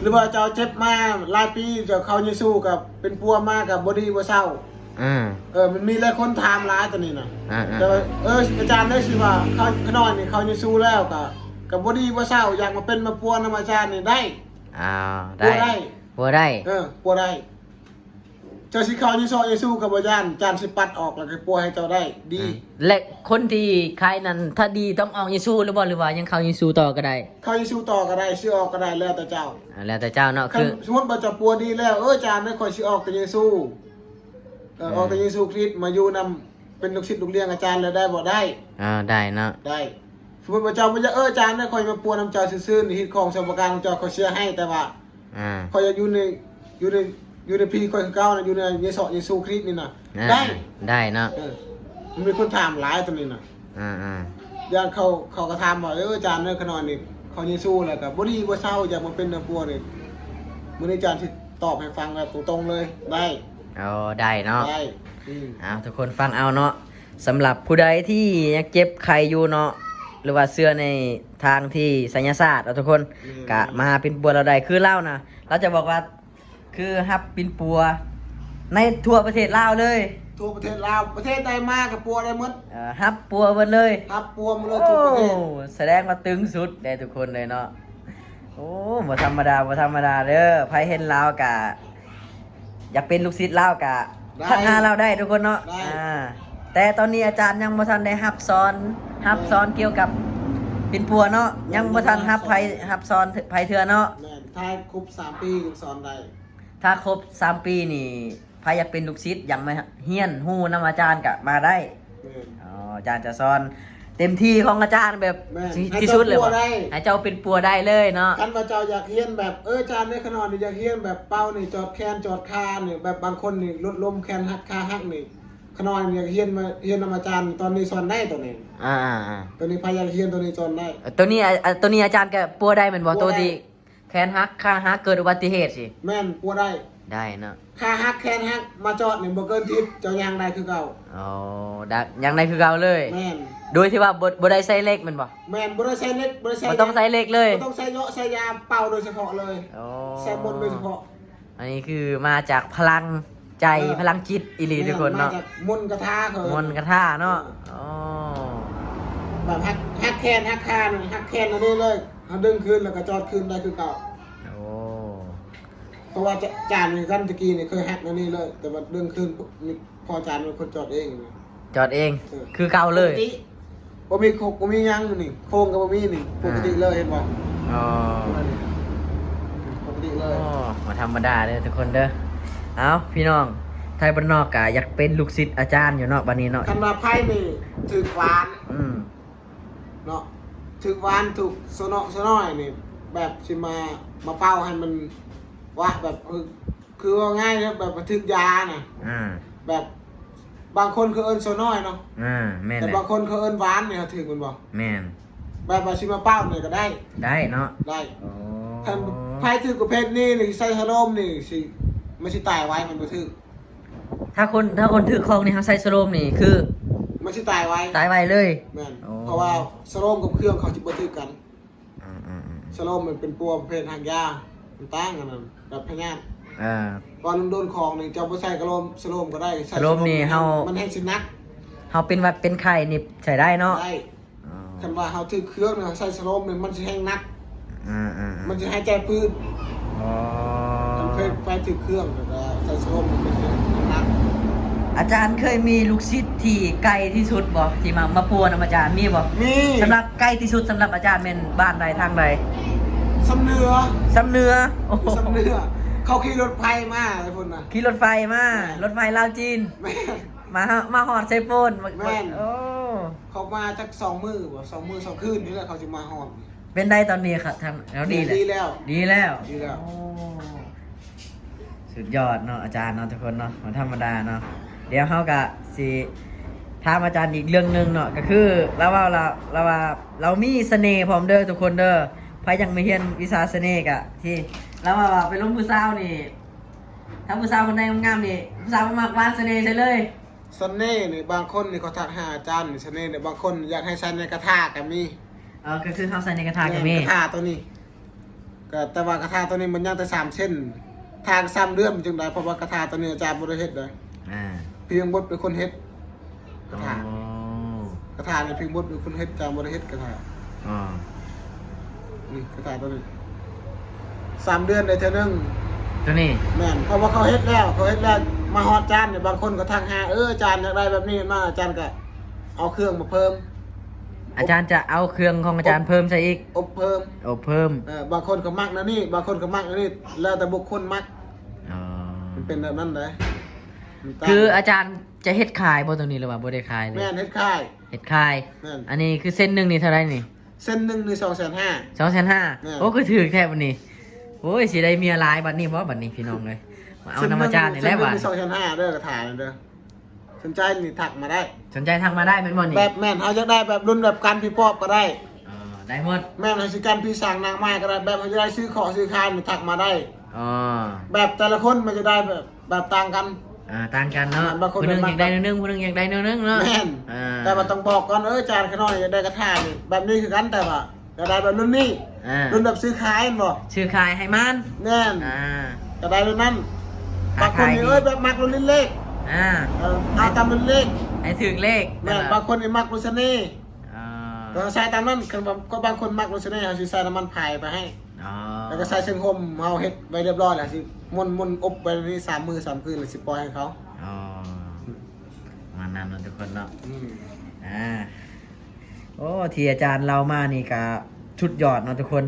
ຫຼືວ່າເຈົ້າເຈັບມາຫຼາຍປີ ເຈົ້າເຂົ້າເຢຊູກໍເປັນປົວມາກໍບໍ່ດີບໍ່ເຊົາ ອືມ ເອີ ມັນມີຫຼາຍຄົນຖາມຫຼາຍຕົວນີ້ນະ ອ່າໆ ແຕ່ວ່າ ເອີ ອາຈານເອີຍ ຊິວ່າເຂົ້າຂະນ້ອຍນີ້ເຂົ້າເຢຊູແລ້ວກໍ ກໍບໍ່ດີບໍ່ເຊົາ ຢາກມາເປັນມາປົວນຳອາຈານນີ້ໄດ້ ອ່າ ໄດ້ ປົວໄດ້ ເອີ ປົວໄດ້ ເຈົ້າຊິເຂົ້າເຢຊູ ເຢຊູກໍບໍ່ຢ້ານ ອາຈານຊິປັດອອກ ແລ້ວກໍປົວໃຫ້ເຈົ້າໄດ້ດີ ອືມ ແລະ ຄົນທີ່ໄຂ້ນັ້ນ ຖ້າດີຕ້ອງອອກເຢຊູຫຼືບໍ່ ຫຼືວ່າຍັງເຂົ້າເຢຊູຕໍ່ກໍໄດ້? ເຂົ້າເຢຊູຕໍ່ກໍໄດ້ ຊິອອກກໍໄດ້ ແລ້ວແຕ່ເຈົ້າ ອ່າ ແລ້ວແຕ່ເຈົ້າເນາະ ຄັນ ຄື ສົມມຸດວ່າເຈົ້າປົວດີແລ້ວ ເອີ ອາຈານເອີຍ ຂ້ອຍຊິອອກແຕ່ເຢຊູ ເອີ ອືມ ອອກແຕ່ເຢຊູຄຣິດ ມາຢູ່ນຳ ເປັນລູກສິດລູກຫຼຽນອາຈານແລ້ວໄດ້ບໍ່? ໄດ້ ອ່າ ໄດ້ເນາະ ໄດ້ ສົມມຸດວ່າເຈົ້າບໍ່ຢາກ ເອີ ອາຈານເອີຍ ຂ້ອຍມາປົວນຳເຈົ້າຊື່ໆ ເຮັດຂອງສະຫວັດການຂອງເຈົ້າ ຂ້ອຍເສຍໃຫ້ ແຕ່ວ່າ ອ່າ ຂ້ອຍຢາກຢູ່ໃນ ຢູ່ໃນ ຢູ່ໃນພີຂ້ອຍຄືເກົ່ານະ ຢູ່ໃນເຢຊູ ເຢຊູຄຣິດນີ້ນະ ອ່າ ໄດ້ ໄດ້ເນາະ ເອີ ມັນມີຄົນຖາມຫຼາຍຕົວນີ້ນະ ອ່າໆ ຢ່າງເຂົາ ເຂົາກໍຖາມວ່າ ເອີ ອາຈານເອີຍ ຂະນ້ອຍນີ້ເຂົ້າເຢຊູແລ້ວກໍບໍ່ດີບໍ່ເຊົາ ຢາກມາເປັນນຳປົວນີ້ ມື້ນີ້ອາຈານຊິຕອບໃຫ້ຟັງແບບຕົງໆເລີຍ ໄດ້ ອໍ ໄດ້ເນາະ ໄດ້ ອືມ ເອົາ ທຸກຄົນຟັງເອົາເນາະ ສຳລັບຜູ້ໃດທີ່ຍັງເຈັບໄຂ້ຢູ່ເນາະ ຫຼືວ່າເຊື່ອໃນທາງທີ່ໄສຍະສາດເນາະທຸກຄົນ ແມ່ນ ກະມາຫາປິ່ນປົວລາວໄດ້ ຄືລາວນະ ລາວຈະບອກວ່າ ຄືຮັບປິ່ນປົວໃນທົ່ວປະເທດລາວເລີຍ ທົ່ວປະເທດລາວ ປະເທດໃດມາກໍປົວໄດ້ໝົດ ເອີ ຮັບປົວເບິດເລີຍ ຮັບປົວໝົດເລີຍ ໂອ້ ທົ່ວປະເທດ ສະແດງວ່າຕຶງສຸດເດ້ທຸກຄົນເລີຍເນາະ ໂອ້ ບໍ່ທຳມະດາ ບໍ່ທຳມະດາເດີ ໃຜເຫັນລາວກະ ຢາກເປັນລູກສິດລາວກະ ໄດ້ ທັກຫາລາວໄດ້ທຸກຄົນເນາະ ໄດ້ ອ່າ ແຕ່ຕອນນີ້ອາຈານຍັງບໍ່ທັນໄດ້ຮັບສອນ ຮັບສອນກ່ຽວກັບປິ່ນປົວເນາະ ຍັງບໍ່ທັນຮັບໃຜ ຮັບສອນໃຜເທື່ອເນາະ ແມ່ນ ຖ້າຄົບສາມປີຈຶ່ງສອນໄດ້ ຖ້າຄົບສາມປີນີ້ ໃຜຢາກເປັນລູກສິດ ຢາກມາຮຽນຮູ້ນຳອາຈານກະມາໄດ້ ແມ່ນ ອໍ ອາຈານຈະສອນເຕັມທີ່ຂອງອາຈານແບບ ແມ່ນ ທີ່ ໃຫ້ເຈົ້າ ທີ່ສຸດເລີຍ ປົວໄດ້ ໃຫ້ເຈົ້າເປັນປົວໄດ້ເລີຍເນາະ ຄັນວ່າເຈົ້າຢາກຮຽນແບບ ເອີ ອາຈານເອີຍ ຂະນ້ອຍນີ້ຢາກຮຽນແບບເປົ້ານີ້ ຈອດແຂນຈອດຂານີ້ ແບບບາງຄົນນີ້ຫຼຸດລົມແຂນຫັກຂາຫັກນີ້ ຂະນ້ອຍນີ້ຢາກຮຽນມາ ຮຽນນຳອາຈານ ຕອນນີ້ສອນໄດ້ຕົວນີ້ ອ່າໆໆ ຕົວນີ້ໃຜຢາກຮຽນຕົວນີ້ສອນໄດ້ ຕົວນີ້ ອາ ຕົວນີ້ອາຈານກະປົວໄດ້ແມ່ນບໍ່? ປົວໄດ້ ຕົວທີ່ ແຂນຫັກ ຂາຫັກ ເກີດອຸບັດຕິເຫດຊິ ແມ່ນ ປົວໄດ້ ໄດ້ເນາະ ຂາຫັກແຂນຫັກມາຈອດນີ້ບໍ່ເກີນທິດ ເຈົ້າຍ່າງໄດ້ຄືເກົ່າ ອໍ ໄດ້ ຍ່າງໄດ້ຄືເກົ່າເລີຍ ແມ່ນ ໂດຍທີ່ວ່າບໍ່ ບໍ່ໄດ້ໃສ່ເຫຼັກແມ່ນບໍ່? ແມ່ນ ບໍ່ໄດ້ໃສ່ເຫຼັກ ບໍ່ໄດ້ໃສ່ ບໍ່ຕ້ອງໃສ່ເຫຼັກເລີຍ ບໍ່ຕ້ອງໃສ່ເລາະໃສ່ຢາ ເປົ່າໂດຍສະເພາະເລີຍ ອໍ ໃສ່ມົນໂດຍສະເພາະ ອັນນີ້ຄືມາຈາກພະລັງໃຈ ເອີ ພະລັງຈິດອີ່ຫຼີ ແມ່ນ ທຸກຄົນເນາະ ມາຈາກມົນຄາຖາເຂົາ ມົນຄາຖາເນາະ ເອີ ອໍ ແບບຫັກ ຫັກແຂນຫັກຂານີ້ ຫັກແຂນອັນນີ້ເລີຍ ເຮົາດຶງຄືນແລ້ວກໍຈອດຄືນໄດ້ຄືເກົ່າ ໂອ້ ເພາະວ່າຈານຄືກັນ ຕະກີ້ນີ້ເຄີຍຫັກແນວນີ້ເລີຍ ແຕ່ວ່າດຶງຄືນ ພໍ່ອາຈານເປັນຄົນຈອດເອງ ຈອດເອງ ເອີ ຄືເກົ່າເລີຍ ປົກກະຕິ ບໍ່ມີໂຄງ ບໍ່ມີຫຍັງນີ້ ໂຄງກໍບໍ່ມີນີ້ ປົກກະຕິເລີຍ ເຫັນບໍ່? ອໍ ປົກກະຕິເລີຍ ອໍ ບໍ່ທຳມະດາເດີທຸກຄົນເດີ ເອົ້າ ພີ່ນ້ອງ ໄທບ້ານນອກກະຢາກເປັນລູກສິດອາຈານຢູ່ເນາະ ບັດນີ້ເນາະ ຄັນວ່າໃຜນີ້ຖືກຫວານ ອືມ ເນາະ ຖືກຫວານ ຖືກໂຊເນາະໂຊນ້ອຍນີ້ ແບບຊິມາ ມາເປົ່າໃຫ້ມັນວະ ແບບ ຄື ຄືເວົ້າງ່າຍແບບວ່າຖືກຢານະ ອ່າ ແບບບາງຄົນກໍເອີ້ນໂຊນ້ອຍເນາະ ອ່າ ແມ່ນ ແຕ່ບາງຄົນເຂົາເອີ້ນຫວານນີ້ ເຮົາຖືກແມ່ນບໍ່? ແມ່ນ ແບບວ່າຊິມາເປົ່ານີ້ກໍໄດ້ ໄດ້ເນາະ ໄດ້ ໂອ້ ຄັນໃຜຖືກປະເພດນີ້ນີ້ ໃສ່ສະໂລມນີ້ຊິ ມັນຊິຕາຍໄວ ມັນບໍ່ຖືກ ຖ້າຄົນ ຖ້າຄົນຖືກຂອງນີ້ ເຮົາໃສ່ສະໂລມນີ້ຄື ມັນຊິຕາຍໄວ ຕາຍໄວເລີຍ ແມ່ນ ໂອ້ ເພາະວ່າສະໂລມກັບເຄື່ອງເຂົາຊິບໍ່ຖືກກັນ ອືມໆໆ ສະໂລມມັນເປັນປົວປະເພດຮາກຢາ ມັນຕ່າງກັນນັ້ນ ແບບພະຍາດ ເອີ ຕອນໂດນຂອງນີ້ ເຈົ້າບໍ່ໃສ່ກະໂລມ ສະໂລມກໍໄດ້ ໃສ່ສະໂລມນີ້ ສະໂລມນີ້ເຮົາ ມັນແຮ່ງຊິໜັກ ເຮົາເປັນຫວັດເປັນໄຂ້ນີ້ໃສ່ໄດ້ເນາະ ໄດ້ ອໍ ຄັນວ່າເຮົາຖືກເຄື່ອງນີ້ ເຮົາໃສ່ສະໂລມນີ້ ມັນຊິແຮ່ງໜັກ ອືມໆໆ ມັນຊິຫາຍໃຈຟືດ ອໍ ມັນເ ໄປຖືກເຄື່ອງ ແລ້ວກໍໃສ່ໂຊມເປັນໜັກ. ອາຈານເຄີຍມີລູກສິດທີ່ໃກ້ທີ່ສຸດບໍ່ ທີ່ມາ ມາປົວນຳອາຈານ ມີບໍ່? ມີ. ສຳລັບໃກ້ທີ່ສຸດ ສຳລັບອາຈານແມ່ນບ້ານໃດ ທາງໃດ? ຊຳເໜືອ. ຊຳເໜືອ. ໂອ້ໂຫ ຊຳເໜືອ. ເຂົາຂີ່ລົດໄຟມາໄອ້ພຸ້ນນະ. ຂີ່ລົດໄຟມາ. ແມ່ນ. ລົດໄຟລາວຈີນ. ແມ່ນ. ມາ ມາຮອດໄຊໂປນ. ແມ່ນ. ໂອ້ ເຂົາມາຈັກສອງມື້ບໍ່ ສອງມື້ສອງຄືນນີ້ແຫຼະ ເຂົາຊິມາຮອດ. ເປັນໃດຕອນນີ້ຄະ ທາງ ເຂົາດີແລ້ວ? ດີແລ້ວ. ດີແລ້ວ. ດີແລ້ວ. ໂອ້ ສຸດຍອດເນາະອາຈານເນາະ ທຸກຄົນເນາະ ບໍ່ທຳມະດາເນາະ. ດຽວເຮົາກະຊິຖາມອາຈານອີກເລື່ອງໜຶ່ງເນາະ ກະຄືລາວເວົ້າ ລາວ ລາວວ່າລາວມີສະເໜ່ພ້ອມເດີ ທຸກຄົນເດີ. ໃຜຢາກມາຮຽນວິຊາສະເໜ່ກະທີ່ລາວວ່າ ວ່າໄປລົມຜູ້ສາວນີ້ ຖ້າຜູ້ສາວຄົນໃດງາມໆນີ້ ຜູ້ສາວມັກວາງສະເໜ່ໃສ່ເລີຍ. ສະເໜ່ນີ້ ບາງຄົນນີ້ເຂົາທັກຫາອາຈານນີ້ ສະເໜ່ນີ້ ບາງຄົນຢາກໃຫ້ໃສ່ໃນກະຖາກະມີ. ເອີ ກໍຄືເຮົາໃສ່ໃນກະຖາກະມີ. ແມ່ນ ກະຖາໂຕນີ້ ກະ ແຕ່ວ່າກະຖາໂຕນີ້ມັນຍັງແຕ່ສາມເສັ້ນ ຖ້າສາມເດືອນມັນຈຶ່ງໄດ້ ເພາະວ່າກະຖາໂຕນີ້ອາຈານບໍ່ໄດ້ເຮັດເດ້. ອ່າ ພຽງບົດເປັນຄົນເຮັດກະຖາ. ອໍ ກະຖານີ້ພຽງບົດເປັນຄົນເຮັດ ອາຈານບໍ່ໄດ້ເຮັດກະຖາ. ອໍ ນີ້ກະຖາໂຕນີ້ ສາມເດືອນໄດ້ເທື່ອໜຶ່ງ ໂຕນີ້. ແມ່ນ ເພາະວ່າເຂົາເຮັດແລ້ວ ເຂົາເຮັດແລ້ວ ມາຮອດອາຈານນີ້ ບາງຄົນກໍທັກຫາ ເອີ ອາຈານຢາກໄດ້ແບບນີ້ມາ ອາຈານກໍເອົາເຄື່ອງມາເພີ່ມ. ອາຈານຈະເອົາເຄື່ອງຂອງອາຈານເພີ່ມໃສ່ອີກ. ອົບເພີ່ມ. ອົບເພີ່ມ. ເອີ ບາງຄົນກໍມັກແນວນີ້ ບາງຄົນກໍມັກແນວນີ້ ແລ້ວແຕ່ບຸກຄົນມັກ. ອໍ ມັນເປັນແບບນັ້ນເດ້. ຄືອາຈານຈະເຮັດຂາຍບໍ່ໂຕນີ້ ຫຼືວ່າບໍ່ໄດ້ຂາຍເລີຍ? ແມ່ນ ເຮັດຂາຍ. ເຮັດຂາຍ. ແມ່ນ. ອັນນີ້ຄືເສັ້ນໜຶ່ງນີ້ເທົ່າໃດນີ້? ເສັ້ນໜຶ່ງນີ້ສອງແສນຫ້າ. ສອງແສນຫ້າ. ແມ່ນ. ໂອ້ ຄືຖືກແທ້ບັດນີ້. ໂອ້ຍ ຊິໄດ້ເມຍຫຼາຍບັດນີ້ບໍ່ ບັດນີ້ພີ່ນ້ອງເອີຍ. ມາເອົານຳອາຈານນີ້ແຫຼະບັດ. ເສັ້ນໜຶ່ງນີ້ສອງແສນຫ້າເດີ ກະຖາເດີ. ສົນໃຈນີ້ທັກມາໄດ້. ສົນໃຈທັກມາໄດ້ແມ່ນບໍ່ນີ້? ແບບ ແມ່ນ ເຮົາຢາກໄດ້ແບບລຸ້ນແບບກັນຜີປອບກໍໄດ້. ອໍ ໄດ້ໝົດ. ແມ່ນ ເຮົາຊິກັນຜີສາງນາງໄມ້ກໍໄດ້ ແບບເຮົາຢາກໄດ້ຊື້ເຄາະຊື້ຄານນີ້ທັກມາໄດ້. ອໍ ແບບແຕ່ລະຄົນມັນຈະໄດ້ແບບ ແບບຕ່າງກັນ. ອ່າ ຕ່າງກັນເນາະ. ບາງຄົນ ຜູ້ໜຶ່ງຢາກໄດ້ແນວໜຶ່ງ ຜູ້ໜຶ່ງຢາກໄດ້ແນວໜຶ່ງເນາະ. ແມ່ນ. ອ່າ ແຕ່ວ່າຕ້ອງບອກກ່ອນ ເອີ ອາຈານ ຂ້ານ້ອຍຢາກໄດ້ກະຖານີ້ ແບບນີ້ຄືກັນ ແຕ່ວ່າຢາກໄດ້ແບບລຸ້ນນີ້. ອ່າ ລຸ້ນແບບຊື້ຂາຍແມ່ນບໍ່? ຊື້ຂາຍໃຫ້ໝານ. ແມ່ນ. ອ່າ ກໍໄດ້ລຸ້ນນັ້ນ. ບາງຄົນນີ້ ເອີຍ ແບບມັກລຸ້ນເລກ. ອ່າ ເອີ ເອົາຕາມລຸ້ນເລກ ໃຫ້ຖືກເລກ. ແມ່ນ. ບາງຄົນນີ້ມັກລຸ້ນສະເໜ່. ອ່າ ກໍໃສ່ຕາມນັ້ນ. ຄັນວ່າ ກໍບາງຄົນມັກລຸ້ນສະເໜ່ ເຮົາຊິໃສ່ນ້ຳມັນພາຍໄປໃຫ້. ອໍ ແລ້ວກໍໃສ່ເຊິ່ງຫົ່ມ ເຮົາເຮັດໄວ້ລຽບຮ້ອຍແລ້ວ ຊິໝຸ່ນໆອົບໄວ້ນີ້ສາມມື້ສາມຄືນ ແລ້ວຊິປ່ອຍໃຫ້ເຂົາ. ອໍ ປະມານນັ້ນເນາະທຸກຄົນເນາະ. ອືມ ອ່າ ໂອ້ ທີ່ອາຈານເລົ່າມານີ້ກະສຸດຍອດເນາະທຸກຄົນ.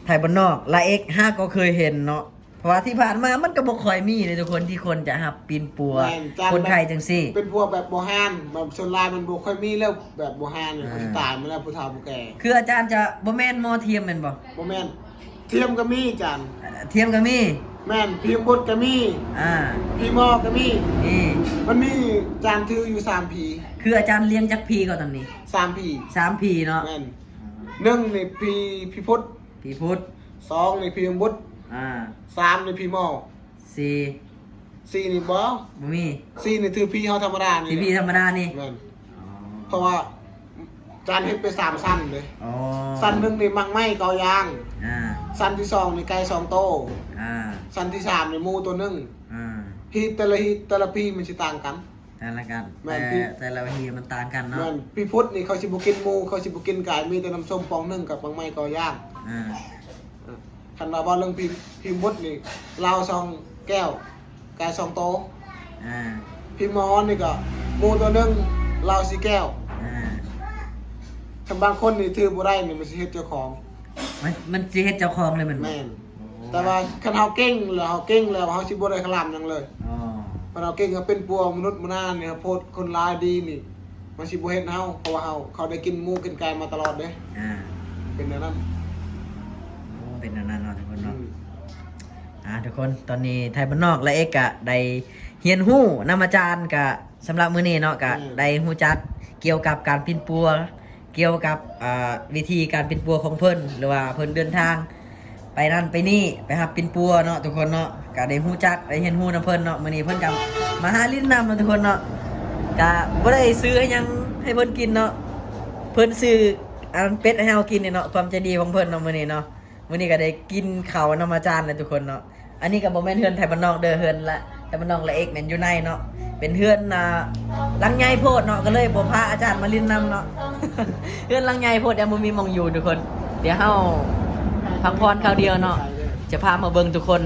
ໄທບ້ານນອກລາເອັກ ຫາກໍເຄີຍເຫັນເນາະ ເພາະວ່າທີ່ຜ່ານມາມັນກໍບໍ່ຄ່ອຍມີເດ້ທຸກຄົນ ທີ່ຄົນຈະຮັບປິ່ນປົວ. ແມ່ນ. ຄົນໄຂ້ຈັ່ງຊີ້ ເປັນພວກແບບບໍ່ຮານ ແບບສ່ວນຫຼາຍມັນບໍ່ຄ່ອຍມີແລ້ວ ແບບບໍ່ຮານນີ້ ເອີ ເຂົາຊິຕາຍໝົດແລ້ວ ຜູ້ເຖົ້າຜູ້ແກ່. ຄືອາຈານຈະບໍ່ແມ່ນໝໍທຽມແມ່ນບໍ່? ບໍ່ແມ່ນ. ທຽມກໍມີອາຈານ. ທຽມກໍມີ. ແມ່ນ. ຜີບົດກໍມີ. ອ່າ ຜີໝໍກໍມີ. ນີ້ ມັນມີອາຈານຖືຢູ່ສາມຜີ. ຄືອາຈານລ້ຽງຈັກຜີກໍຕອນນີ້? ສາມຜີ. ສາມຜີເນາະ. ແມ່ນ. ໜຶ່ງນີ້ຜີ ຜີພຸດ. ຜີພຸດ. ສອງນີ້ຜີບົດ. ອ່າ ສາມນີ້ຜີໝໍ. ສີ່ ສີ່ນີ້ບໍ່ ບໍ່ມີ. ສີ່ນີ້ຖືຜີເຮົາທຳມະດານີ້. ຖືຜີທຳມະດານີ້. ແມ່ນ. ອໍ ເພາະວ່າອາຈານເຮັດໄປສາມຊັ້ນເດ້. ອໍ ຊັ້ນໜຶ່ງນີ້ໝາກໄມ້ເກົ້າຢ່າງ. ອ່າ ຊັ້ນທີສອງນີ້ໄກ່ສອງໂຕ. ອ່າ ຊັ້ນທີສາມນີ້ໝູໂຕໜຶ່ງ. ອ່າ ຮີດແຕ່ລະຮີດ ແຕ່ລະຜີມັນຊິຕ່າງກັນ. ແຕ່ລະກັນ. ແມ່ນ. ແຕ່ ຜີ ແຕ່ລະຮີມັນຕ່າງກັນເນາະ. ແມ່ນ. ຜີພຸດນີ້ເຂົາຊິບໍ່ກິນໝູ ເຂົາຊິບໍ່ກິນໄກ່ ມີແຕ່ນ້ຳສົ້ມປ່ອງໜຶ່ງກັບໝາກໄມ້ເກົ້າຢ່າງ. ອ່າ ເອີ ຄັນວ່າເວົ້າເລື່ອງຜີ ຜີບົດນີ້ ເຫຼົ້າສອງແກ້ວ ໄກ່ສອງໂຕ. ອ່າ ຜີໝໍນີ້ກໍໝູໂຕໜຶ່ງ ເຫຼົ້າສີ່ແກ້ວ. ອ່າ ຄັນບາງຄົນນີ້ຖືບໍ່ໄດ້ນີ້ ມັນຊິເຮັດເຈົ້າຂອງ. ມັນ ມັນຊິເຮັດເຈົ້າຂອງເລີຍແມ່ນບໍ່? ແມ່ນ. ໂອ້ ແຕ່ວ່າຄັນເຮົາເກັ່ງແລ້ວ ເຮົາເກັ່ງແລ້ວ ເຮົາຊິບໍ່ໄດ້ຄະລາມຫຍັງເລີຍ. ອໍ ຄັນເຮົາເກັ່ງ ເຮົາເປັນປົວມະນຸດມະນານີ້ ເຮົາໂພດຄົນລາຍດີນີ້ ມັນຊິບໍ່ເຮັດເຮົາ ເພາະວ່າເຮົາ ເຂົາໄດ້ກິນໝູກິນໄກ່ມາຕະຫຼອດເດ້. ອ່າ ເປັນແນວນັ້ນ. ໂອ້ ເປັນແນວນັ້ນເນາະທຸກຄົນເນາະ. ອືມ ອ່າ ທຸກຄົນ ຕອນນີ້ໄທບ້ານນອກລາເອັກກະໄດ້ຮຽນຮູ້ນຳອາຈານ ກະສຳລັບມື້ນີ້ເນາະ ກະ ອືມ ໄດ້ຮູ້ຈັກກ່ຽວກັບການປິ່ນປົວ ກ່ຽວກັບ ອ່າ ວິທີການປິ່ນປົວຂອງເພິ່ນ ຫຼືວ່າເພິ່ນເດີນທາງໄປນັ້ນໄປນີ້ ໄປຮັບປິ່ນປົວເນາະທຸກຄົນເນາະ. ກະໄດ້ຮູ້ຈັກ ໄດ້ຮຽນຮູ້ນຳເພິ່ນເນາະ. ມື້ນີ້ເພິ່ນກະມາຫາຫຼິ້ນນຳເນາະທຸກຄົນເນາະ. ກະບໍ່ໄດ້ຊື້ຫຍັງໃຫ້ເພິ່ນກິນເນາະ ເພິ່ນຊື້ອັນເປັດໃຫ້ເຮົາກິນນີ້ເນາະ. ຄວາມໃຈດີຂອງເພິ່ນເນາະມື້ນີ້ເນາະ. ມື້ນີ້ກໍໄດ້ກິນເຂົ້ານຳອາຈານແລ້ວທຸກຄົນເນາະ. ອັນນີ້ກໍບໍ່ແມ່ນເຮືອນໄທບ້ານນອກເດີ ເຮືອນລະ ໄທບ້ານນອກລາເອັກແມ່ນຢູ່ໃນເນາະ. ເປັນເຮືອນ ອ່າ ຫຼັງໃຫຍ່ໂພດເນາະ ກໍເລີຍບໍ່ພາອາຈານມາຫຼິ້ນນຳເນາະ. ເຮືອນຫຼັງໃຫຍ່ໂພດ ຍັງບໍ່ມີໝ່ອງຢູ່ທຸກຄົນ. ດຽວເຮົາພັກຜ່ອນຄາວດຽວເນາະ ຈະພາມາເບິ່ງທຸກຄົນ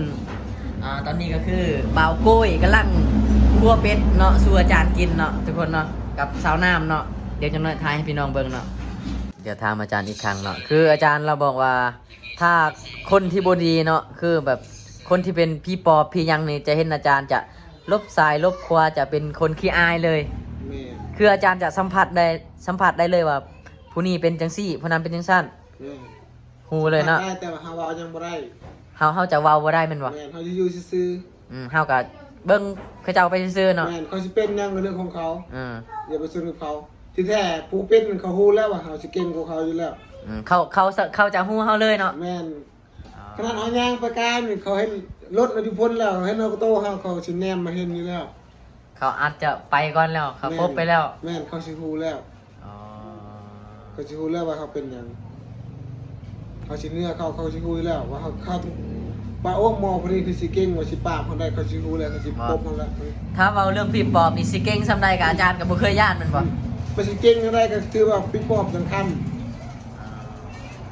ອ່າ ຕອນນີ້ກໍຄືບ່າວໂກ້ຍກຳລັງຄົວເປັດເນາະ ສູ່ອາຈານກິນເນາະ ທຸກຄົນເນາະ ກັບສາວນ້ຳເນາະ. ດຽວຈັກໜ້ອຍຖ່າຍໃຫ້ພີ່ນ້ອງເບິ່ງເນາະ. ດຽວຖາມອາຈານອີກຄັ້ງເນາະ ຄືອາຈານລາວບອກວ່າ ຖ້າຄົນທີ່ບໍ່ດີເນາະ ຄືແບບຄົນທີ່ເປັນຜີປອບຜີຫຍັງນີ້ ຈະເຫັນອາຈານຈະຫຼົບຊ້າຍຫຼົບຂວາ ຈະເປັນຄົນຂີ້ອາຍເລີຍ. ແມ່ນ. ຄືອາຈານຈະສຳຜັດໄດ້ ສຳຜັດໄດ້ເລີຍວ່າ ຜູ້ນີ້ເປັນຈັ່ງຊີ້ ຜູ້ນັ້ນເປັນຈັ່ງຊັ້ນ. ແມ່ນ. ຮູ້ເລີຍເນາະ. ສຳຜັດໄດ້ ແຕ່ວ່າເຮົາເວົ້າຫຍັງບໍ່ໄດ້. ເຮົາ ເຮົາຈະເວົ້າບໍ່ໄດ້ແມ່ນບໍ່? ແມ່ນ. ເຮົາຢູ່ໆຊື່ໆ. ອືມ ເຮົາກໍເບິ່ງເຂົາເຈົ້າໄປຊື່ໆເນາະ. ແມ່ນ. ເຂົາຊິເປັນຫຍັງກໍເລື່ອງຂອງເຂົາ. ເອີ. ຢ່າໄປສົນກັບເຂົາ. ທີ່ແທ້ຜູ້ເປັນເຂົາຮູ້ແລ້ວວ່າເຮົາຊິເກັ່ງກວ່າເຂົາຢູ່ແລ້ວ. ອືມ ເຂົາ ເຂົາ ເຂົາຈະຮູ້ເຮົາເລີຍເນາະ. ແມ່ນ. ອໍ. ຂະໜາດເຮົາຍ່າງໄປກາຍນີ້ ເຂົາເຫັນລົດເຮົາຢູ່ພຸ້ນແລ້ວ ເຫັນເຮົາໂຕເຮົາ ເຂົາຊິແນມມາເຫັນຢູ່ແລ້ວ. ເຂົາອາດຈະໄປກ່ອນແລ້ວ ເຂົາ ແມ່ນ ພົບໄປແລ້ວ. ແມ່ນ. ເຂົາຊິຮູ້ແລ້ວ. ອໍ. ເຂົາຊິຮູ້ແລ້ວວ່າເຮົາເປັນຫຍັງ ເຮົາຊິເໜືອເຂົາ ເຂົາຊິຮູ້ຢູ່ແລ້ວວ່າເຮົາ ເຂົາ ວ່າ ໂອ້ ໝໍຜູ້ນີ້ຄືຊິເກັ່ງ ວ່າຊິປາບເຮົາໄດ້ ເຂົາຊິຮູ້ແລ້ວ ເຂົາຊິ ອໍ ປົບເຮົາແລ້ວ. ຖ້າເວົ້າເລື່ອງຜີປອບນີ້ ຊິເກັ່ງສ່ຳໃດກໍອາຈານກໍບໍ່ເຄີຍຢ້ານແມ່ນບໍ່? ອືມ ໄປຊິເກັ່ງຈັ່ງໃດກໍຄືວ່າຜີປອບສຳຄັນ.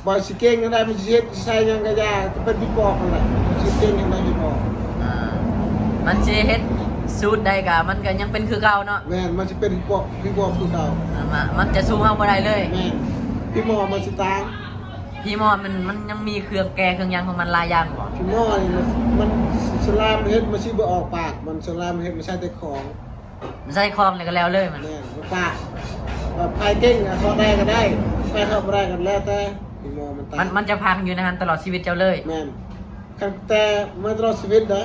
ບໍ່ຊິເກັ່ງຈັ່ງໃດ ມັນຊິເຮັດຊິໃສ່ຫຍັງກະຢ່າ ກໍເປັນຜີປອບຫັ້ນແຫຼະ. ຊິເກັ່ງຈັ່ງໃດຜີປອບ? ອ່າ ມັນຊິເຮັດສູດໃດກະ ມັນກະຍັງເປັນຄືເກົ່າເນາະ. ແມ່ນ. ມັນຊິເປັນຜີປອບ ຜີປອບຄືເກົ່າ. ອ່າ ມະ ມັນຈະສູ້ເຮົາບໍ່ໄດ້ເລີຍ. ແມ່ນ. ຜີໝໍມັນຊິຕ່າງ. ຜີໝໍມັນ ມັນຍັງມີເຄື່ອງແກ້ເຄື່ອງຫຍັງຂອງມັນຫຼາຍຢ່າງບໍ່? ຜີໝໍນີ້ມັນ ມັນສ່ວນຫຼາຍມັນເຮັດ ມັນຊິບໍ່ອອກປາກ ມັນສ່ວນຫຼາຍມັນເຮັດ ມັນໃຊ້ແຕ່ຂອງ. ໃສ່ຄອງແລ້ວກໍແລ້ວເລີຍມັນ. ແມ່ນ. ມັນປະ ແບບໃຜເກັ່ງເທາະໄດ້ກໍໄດ້ ໃຜເທາະບໍ່ໄດ້ກໍແລ້ວແຕ່. ອີ່ໝໍມັນຕາຍ ມັນ ມັນຈະພັງຢູ່ໃນຫັ້ນຕະຫຼອດຊີວິດເຈົ້າເລີຍ. ແມ່ນ. ຄັນແຕ່ມັນຕະຫຼອດຊີວິດໄດ໋.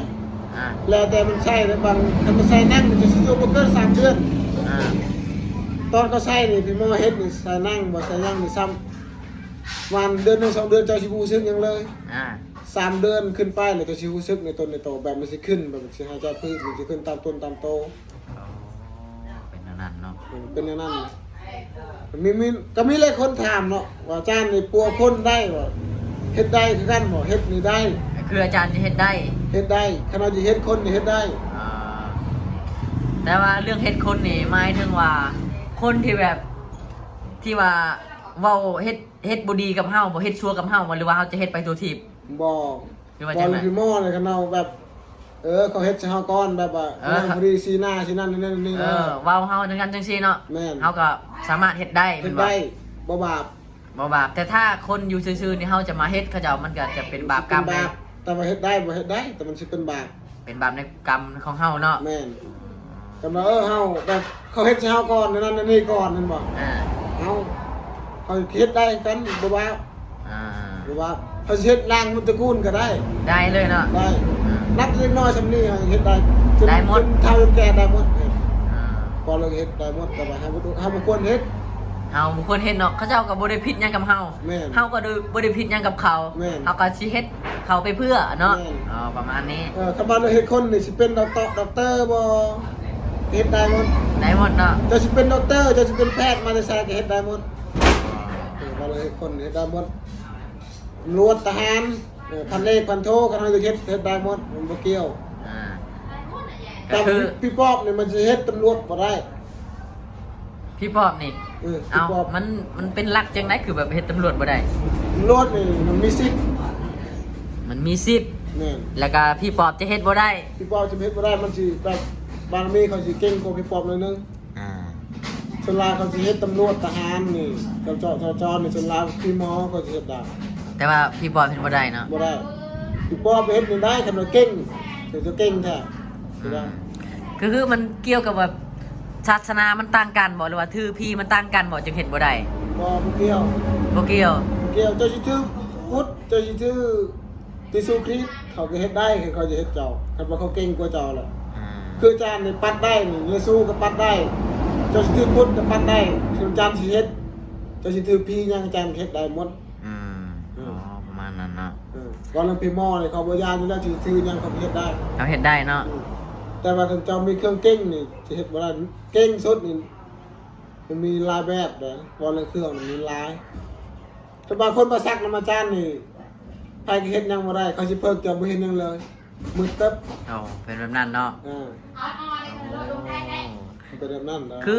ອ່າ ແລ້ວແຕ່ມັນໃຊ້ໄດ໋. ບາງ ຄັນມັນໃຊ້ໜັງ ມັນຈະຢູ່ບໍ່ເກີນສາມເດືອນ. ອ່າ ຕອນເຂົາໃຊ້ນີ້ ພີ່ໝໍເຮັດນີ້ ໃສ່ໜັງບໍ່ໃສ່ຫຍັງນີ້ຊ້ຳ ປະມານເດືອນໜຶ່ງສອງເດືອນ ເຈົ້າຊິບໍ່ຮູ້ສຶກຫຍັງເລີຍ. ອ່າ ສາມເດືອນຂຶ້ນໄປ ແລ້ວເຈົ້າຊິຮູ້ສຶກໃນຕົນໃນໂຕ ແບບມັນຊິຂຶ້ນ ແບບມັນຊິຫາຍໃຈຜືດ ມັນຊິຂຶ້ນຕາມຕົນຕາມໂຕ. ອໍ ເປັນແນວນັ້ນເນາະ. ເປັນແນວນັ້ນ. ມີ ມີ ກໍມີຫຼາຍຄົນຖາມເນາະ ວ່າອາຈານນີ້ປົວຄົນໄດ້ບໍ່ ເຮັດໄດ້ຄືກັນບໍ່? ເຮັດນີ້ໄດ້. ຄືອາຈານຈະເຮັດໄດ້? ເຮັດໄດ້. ຄັນວ່າຈະເຮັດຄົນນີ້ເຮັດໄດ້. ອ່າ ແຕ່ວ່າເລື່ອງເຮັດຄົນນີ້ ໝາຍເຖິງວ່າຄົນທີ່ແບບ ທີ່ວ່າເວົ້າເຮັດ ເຮັດບໍ່ດີກັບເຮົາບໍ່? ເຮັດຊົ່ວກັບເຮົາບໍ່? ຫຼືວ່າເຮົາຈະເຮັດໄປທົ່ວທີບ? ບໍ່. ຄືວ່າຈັ່ງໃດ? ບໍ່. ພີ່ໝໍນີ້ ຄັນເຮົາແບບ ເອີ ເຂົາເຮັດໃສ່ເຮົາກ່ອນ ແບບວ່າ ເອີ ໜັງບໍ່ດີ ຊີ້ໜ້າຊີ້ນັ້ນນີ້ ເອີ ເວົ້າເຮົາຈັ່ງຊັ້ນຈັ່ງຊີ້ເນາະ. ແມ່ນ. ເຮົາກໍສາມາດເຮັດໄດ້ແມ່ນບໍ່? ເຮັດໄດ້ ບໍ່ບາບ. ບໍ່ບາບ. ແຕ່ຖ້າຄົນຢູ່ຊື່ໆນີ້ ເຮົາຈະມາເຮັດເຂົາເຈົ້າ ມັນກໍຈະເປັນບາບກຳເລີຍ. ແຕ່ວ່າເຮັດໄດ້ບໍ່ເຮັດໄດ້ ແຕ່ມັນຊິເປັນບາບ. ເປັນບາບໃນກຳຂອງເຮົາເນາະ. ແມ່ນ. ກຳວ່າ ເອີ ເຮົາແບບເຂົາເຮັດໃສ່ເຮົາກ່ອນ ແນວນັ້ນແນວນີ້ກ່ອນແມ່ນບໍ່? ອ່າ ເຮົາ ເຮົາເຮັດໄດ້ຄືກັນ ບໍ່ວ່າ ອ່າ ບໍ່ວ່າເຮົາຊິເຮັດລ້າງມຸນຕະກູນກໍໄດ້. ໄດ້ເລີຍເນາະ. ໄດ້. ອ່າ ນັບແຕ່ເດັກນ້ອຍສ່ຳນີ້ເຮັດໄດ້ ຈົນ ໄດ້ໝົດ ຈົນເຖົ້າຈົນແກ່ໄດ້ໝົດ. ອ່າ ພໍເລີກເຮັດໄດ້ໝົດ ແຕ່ວ່າເຮົາບໍ່ ເຮົາບໍ່ຄວນເຮັດ. ເຮົາບໍ່ຄວນເຮັດເນາະ. ເຂົາເຈົ້າກໍບໍ່ໄດ້ຜິດຫຍັງກັບເຮົາ. ແມ່ນ. ເຮົາກໍບໍ່ໄດ້ຜິດຫຍັງກັບເຂົາ. ແມ່ນ. ເຮົາກໍຊິເຮັດ ເຂົາໄປເພື່ອເນາະ. ແມ່ນ. ອໍ ປະມານນີ້. ເອີ ຄັນວ່າເຮັດຄົນນີ້ຊິເປັນດັອກເຕີ ດັອກເຕີບໍ່ ເຮັດໄດ້ໝົດ. ໄດ້ໝົດເນາະ. ເຈົ້າຊິເປັນດັອກເຕີ ເຈົ້າຊິເປັນແພດ ມາແຕ່ໃສກໍເຮັດໄດ້ໝົດ. ອໍ ເອີ ວ່າເຮັດຄົນເຮັດໄດ້ໝົດ. ຕຳຫຼວດ ທະຫານ ເອີ ພັນເອກ ພັນໂທ ຄັນເຮົາຢາກເຮັດ ເຮັດໄດ້ໝົດ ມັນບໍ່ກ່ຽວ. ອ່າ ກໍຄື ແຕ່ຜີປອບນີ້ມັນຊິເຮັດຕຳຫຼວດບໍ່ໄດ້. ຜີປອບນີ້ ເອີ ເອົ້າ ຜີປອບ ມັນ ມັນເປັນຫຼັກຈັ່ງໃດ ຄືແບບເຮັດຕຳຫຼວດບໍ່ໄດ້? ຕຳຫຼວດນີ້ມັນມີສິດ ມັນມີສິດ. ແມ່ນ. ແລ້ວກໍຜີປອບຈະເຮັດບໍ່ໄດ້. ຜີປອບຈະເຮັດບໍ່ໄດ້ ມັນຊິແບບບາລະມີເຂົາຊິເກັ່ງກວ່າຜີປອບໜ້ອຍໜຶ່ງ. ອ່າ ສ່ວນຫຼາຍເຂົາຊິເຮັດຕຳຫຼວດ ທະຫານນີ້ ຈະເຈາະຈະຈອນນີ້ ສ່ວນຫຼາຍຜີໝໍເຂົາຊິເຮັດໄດ້. ແຕ່ວ່າຜີປອບເຮັດບໍ່ໄດ້ເນາະ. ບໍ່ໄດ້. ຜີປອບເຮັດນີ້ໄດ້ ຄັນວ່າເກັ່ງ ເຂົາຈະເກັ່ງແທ້. ອືມ ຄື ຄືມັນກ່ຽວກັບວ່າ ສາສະໜາມັນຕ່າງກັນບໍ່ ຫຼືວ່າຖືຜີມັນຕ່າງກັນບໍ່ ຈຶ່ງເຮັດບໍ່ໄດ້? ບໍ່ ບໍ່ກ່ຽວ. ບໍ່ກ່ຽວ. ບໍ່ກ່ຽວ. ເຈົ້າຊິຖືພຸດ ເຈົ້າຊິຖືເຢຊູຄຣິດ ເຂົາກໍເຮັດໄດ້ ຄັນເຂົາຈະເຮັດເຈົ້າ ຄັນວ່າເຂົາເກັ່ງກວ່າເຈົ້າແຫຼະ. ອືມ ຄືອາຈານນີ້ປັດໄດ້ນີ້ ເຢຊູກໍປັດໄດ້ ເຈົ້າຊິຖືພຸດກໍປັດໄດ້ ຄັນອາຈານຊິເຮັດ ເຈົ້າຊິຖືຜີຫຍັງ ອາຈານເຮັດໄດ້ໝົດ. ອືມ ອືມ ອໍ ປະມານນັ້ນເນາະ. ເອີ ເວົ້າເລື່ອງຜີໝໍນີ້ ເຂົາບໍ່ຢ້ານຢູ່ແລ້ວ ຊິຖືຫຍັງເຂົາກໍເຮັດໄດ້. ເຂົາເຮັດໄດ້ເນາະ. ອືມ ແຕ່ວ່າຄັນເຈົ້າມີເຄື່ອງເກັ່ງນີ້ ຊິເຮັດບໍ່ໄດ້. ເກັ່ງສຸດນີ້ ມັນມີຫຼາຍແບບເດ້ ເວົ້າເລື່ອງເຄື່ອງນີ້ມີຫຼາຍ. ຖ້າບາງຄົນມາສັກນຳອາຈານນີ້ ໃຜກໍເຮັດຫຍັງບໍ່ໄດ້ ເຂົາຊິເພິກເຈົ້າ ບໍ່ເຮັດຫຍັງເລີຍ ມືດຕຶບ. ອໍ ເປັນແບບນັ້ນເນາະ. ເອີ ເປັນແບບນັ້ນນະ. ຄື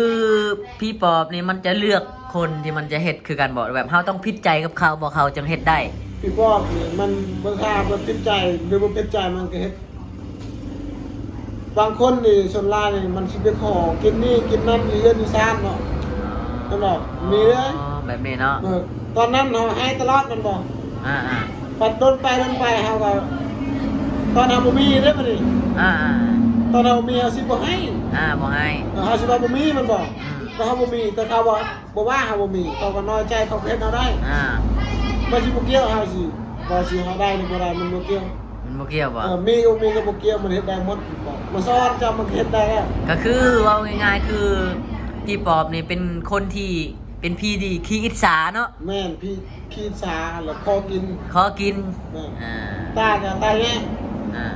ຜີປອບນີ້ມັນຈະເລືອກຄົນທີ່ມັນຈະເຮັດຄືກັນບໍ່ ແບບເຮົາຕ້ອງຜິດໃຈກັບເຂົາບໍ່ ເຂົາຈຶ່ງເຮັດໄດ້? ຜີປອບນີ້ມັນບໍ່ ຖ້າບໍ່ຜິດໃຈ ຫຼືບໍ່ຜິດໃຈ ມັນກໍເຮັດ ບາງຄົນນີ້ ສ່ວນຫຼາຍນີ້ມັນຊິໄປຂໍກິນນີ້ກິນນັ້ນ ຢູ່ເຮືອນຢູ່ຊານເນາະ ແມ່ນບໍ່? ມີເດ້ ອໍ ແບບນີ້ເນາະ. ເອີ ຕອນນັ້ນເຮົາໃຫ້ຕະຫຼອດແມ່ນບໍ່? ອ່າໆ ບັດດົນໄປດົນໄປເຮົາກໍ ຕອນເຮົາບໍ່ມີເດ້ບັດນີ້ ອ່າໆ ຕອນເຮົາບໍ່ມີເຮົາຊິບໍ່ໃຫ້ ອ່າ ບໍ່ໃຫ້ ເອີ ເຮົາຊິວ່າບໍ່ມີແມ່ນບໍ່? ອືມ ແຕ່ເຮົາບໍ່ມີ ແຕ່ເຂົາວ່າ ບໍ່ວ່າເຮົາບໍ່ມີ ເຂົາກໍນ້ອຍໃຈ ເຂົາກໍເຮັດເຮົາໄດ້ ອ່າ ມັນຊິບໍ່ກ່ຽວເຮົາຊິ ວ່າຊິເຮົາໄດ້ຫຼືບໍ່ໄດ້ ມັນບໍ່ກ່ຽວ ມັນບໍ່ກ່ຽວບໍ່? ເອີ ມີກໍມີ ກໍບໍ່ກ່ຽວ ມັນເຮັດໄດ້ໝົດ ມາສອນເຈົ້າ ມັນກໍເຮັດໄດ້ແລ້ວ. ກໍຄືເວົ້າງ່າຍໆ ຄືພີ່ປອບນີ້ເປັນຄົນທີ່ເປັນຜີທີ່ຂີ້ອິດສາເນາະ. ແມ່ນ ຜີຂີ້ອິດສາ ແລ້ວຂໍກິນ ຂໍກິນ ແມ່ນ ອ່າ ຕາຍກໍຕາຍແຍງ ອ່າ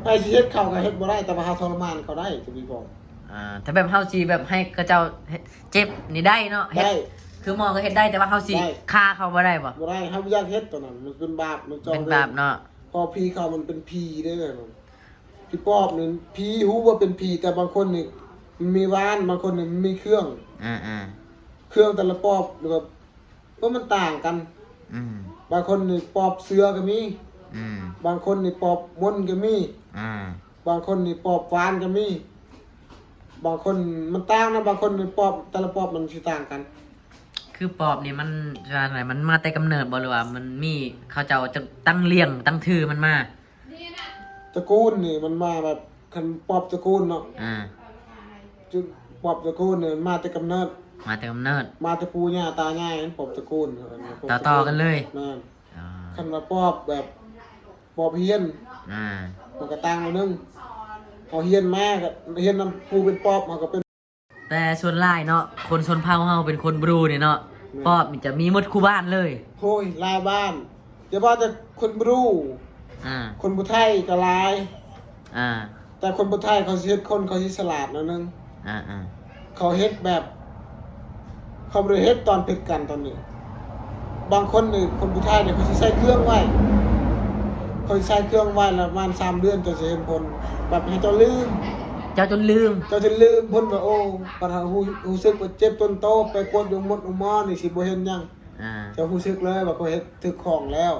ໆ ໃຜຊິເຮັດເຂົາກໍເຮັດບໍ່ໄດ້ ແຕ່ວ່າເຮົາທໍລະມານເຂົາໄດ້ ຄືພີ່ປອບ ອ່າ ຖ້າແບບເຮົາຊິແບບໃຫ້ເຂົາເຈົ້າເຈັບນີ້ໄດ້ເນາະ ເຮັດ ໄດ້ ຄືໝໍກໍເຮັດໄດ້ ແຕ່ວ່າເຮົາຊິ ໄດ້ ຂ້າເຂົາບໍ່ໄດ້ບໍ່? ບໍ່ໄດ້ ເຮົາບໍ່ຢາກເຮັດຕອນນັ້ນ ມັນເປັນບາບ ມັນຈອງ ເປັນບາບເນາະ ເພາະຜີເຂົາມັນເປັນຜີເດ້ ຜີປອບນີ້ ຜີຮູ້ວ່າເປັນຜີ ແຕ່ບາງຄົນນີ້ມັນມີວານ ບາງຄົນນີ້ມັນມີເຄື່ອງ ອ່າໆ ເຄື່ອງແຕ່ລະປອບແບບ ເພາະມັນຕ່າງກັນ ອືມ ບາງຄົນນີ້ປອບເສືອກໍມີ ອືມ ບາງຄົນນີ້ປອບມົນກໍມີ ອ່າ ບາງຄົນນີ້ປອບວານກໍມີ ບາງຄົນມັນຕ່າງນະ ບາງຄົນນີ້ປອບ ແຕ່ລະປອບມັນຊິຕ່າງກັນ. ຄືປອບນີ້ມັນ ວ່າຈັ່ງໃດ ມັນມາແຕ່ກຳເນີດບໍ່ ຫຼືວ່າມັນມີ ເຂົາເຈົ້າຈະຕັ້ງລ້ຽງຕັ້ງຖືມັນມາ? ຕະກູນນີ້ມັນມາແບບ ຄັນປອບຕະກູນເນາະ ອ່າ ຈຸ ປອບຕະກູນນີ້ມາແຕ່ກຳເນີດ ມາແຕ່ກຳເນີດ ມາແຕ່ປູ່ຍ່າຕາຍາຍ ປອບຕະກູນ ຕໍ່ໆກັນເລີຍ ແມ່ນ ອ່າ ຄັນວ່າປອບແບບ ປອບຮຽນ ອ່າ ມັນກໍຕ່າງໜ້ອຍໜຶ່ງ ເຮົາຮຽນມາກໍຮຽນນຳຜູ້ເປັນປອບ ເຮົາກໍເປັນ ແຕ່ສ່ວນຫຼາຍເນາະ ຄົນຊົນເຜົ່າເຮົາເປັນຄົນບຣູນີ້ເນາະ ແມ່ນ ປອບນີ້ຈະມີໝົດຄູ່ບ້ານເລີຍ. ໂອ້ຍ ຫຼາຍບ້ານ ຢ່າວ່າແຕ່ຄົນບຣູ ອ່າ ຄົນຜູ້ໄທກໍຫຼາຍ ອ່າ ແຕ່ຄົນຜູ້ໄທເຂົາຊິເຮັດຄົນ ເຂົາຊິສະຫຼາດໜ້ອຍໜຶ່ງ ອ່າໆ ເຂົາເຮັດແບບ ເຂົາບໍ່ໄດ້ເຮັດຕອນຜິດກັນຕອນນີ້ ບາງຄົນນີ້ ຄົນຜູ້ໄທນີ້ ເຂົາຊິໃສ່ເຄື່ອງໄວ້ ເຂົາຊິໃສ່ເຄື່ອງໄວ້ ແລ້ວປະມານສາມເດືອນເຈົ້າຊິເຫັນຜົນ ແບບໃຫ້ເຈົ້າລືມ ເຈົ້າຈົນລືມ ເຈົ້າຈົນລືມ ເພິ່ນວ່າ ໂອ້ ບັດເຮົາຮູ້ ຮູ້ສຶກວ່າເຈັບຕົ້ນໂຕ ໄປກວດຢູ່ໂຮງໝົດໂຮງໝໍນີ້ ຊິບໍ່ເຫັນຫຍັງ ອ່າ ເຈົ້າຮູ້ສຶກເລີຍວ່າເຂົາເຮັດຖືກຂອງແລ້ວ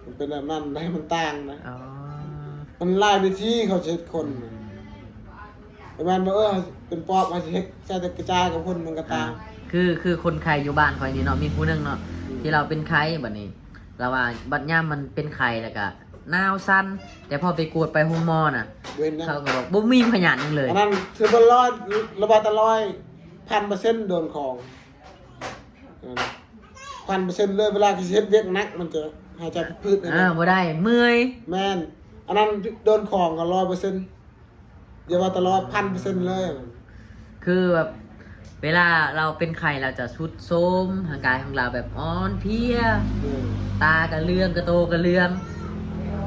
ມັນເປັນແບບນັ້ນໃດ໋ ມັນຕ່າງນະ ອໍ ມັນຫຼາຍວິທີເຂົາຊິເຮັດຄົນ ອືມ ປະມານວ່າ ເອີ ເປັນປອບ ເຮົາຊິເຮັດໃສ່ແຕ່ກະຈາຍກັບຄົນ ມັນກໍຕ່າງ ອ່າ ຄື ຄືຄົນໄຂ້ຢູ່ບ້ານຂ້ອຍນີ້ເນາະ ມີຜູ້ໜຶ່ງເນາະ ອືມ ທີ່ລາວເປັນໄຂ້ ບັດນີ້ລາວວ່າ ບັດຍາມມັນເປັນໄຂ້ ແລ້ວກະໜາວສັ່ນ ແຕ່ພໍໄປກວດໄປໂຮງໝໍນະ ບໍ່ເຫັນຫຍັງ ເຂົາກໍບອກບໍ່ມີພະຍາດຫຍັງເລີຍ ອັນນັ້ນຖືວ່າຮ້ອຍ ລະບາດຕາຮ້ອຍ ພັນເປີເຊັນໂດນຂອງ ພັນເປີເຊັນເລີຍ ເວລາທີ່ເຮັດວຽກໜັກ ມັນຈະຫາຍໃຈຜືດໆ ອ່າ ບໍ່ໄດ້ ເມື່ອຍ ແມ່ນ ອັນນັ້ນໂດນຂອງກໍຮ້ອຍເປີເຊັນ ຢ່າວ່າແຕ່ຮ້ອຍ ພັນເປີເຊັນເລີຍ ຄືແບບເວລາລາວເປັນໄຂ້ ລາວຈະຊຸດໂຊມ ຮ່າງກາຍຂອງລາວແບບອ່ອນເພຍ ເອີ ຕາກະເຫຼືອງ ກະໂຕກະເຫຼືອງ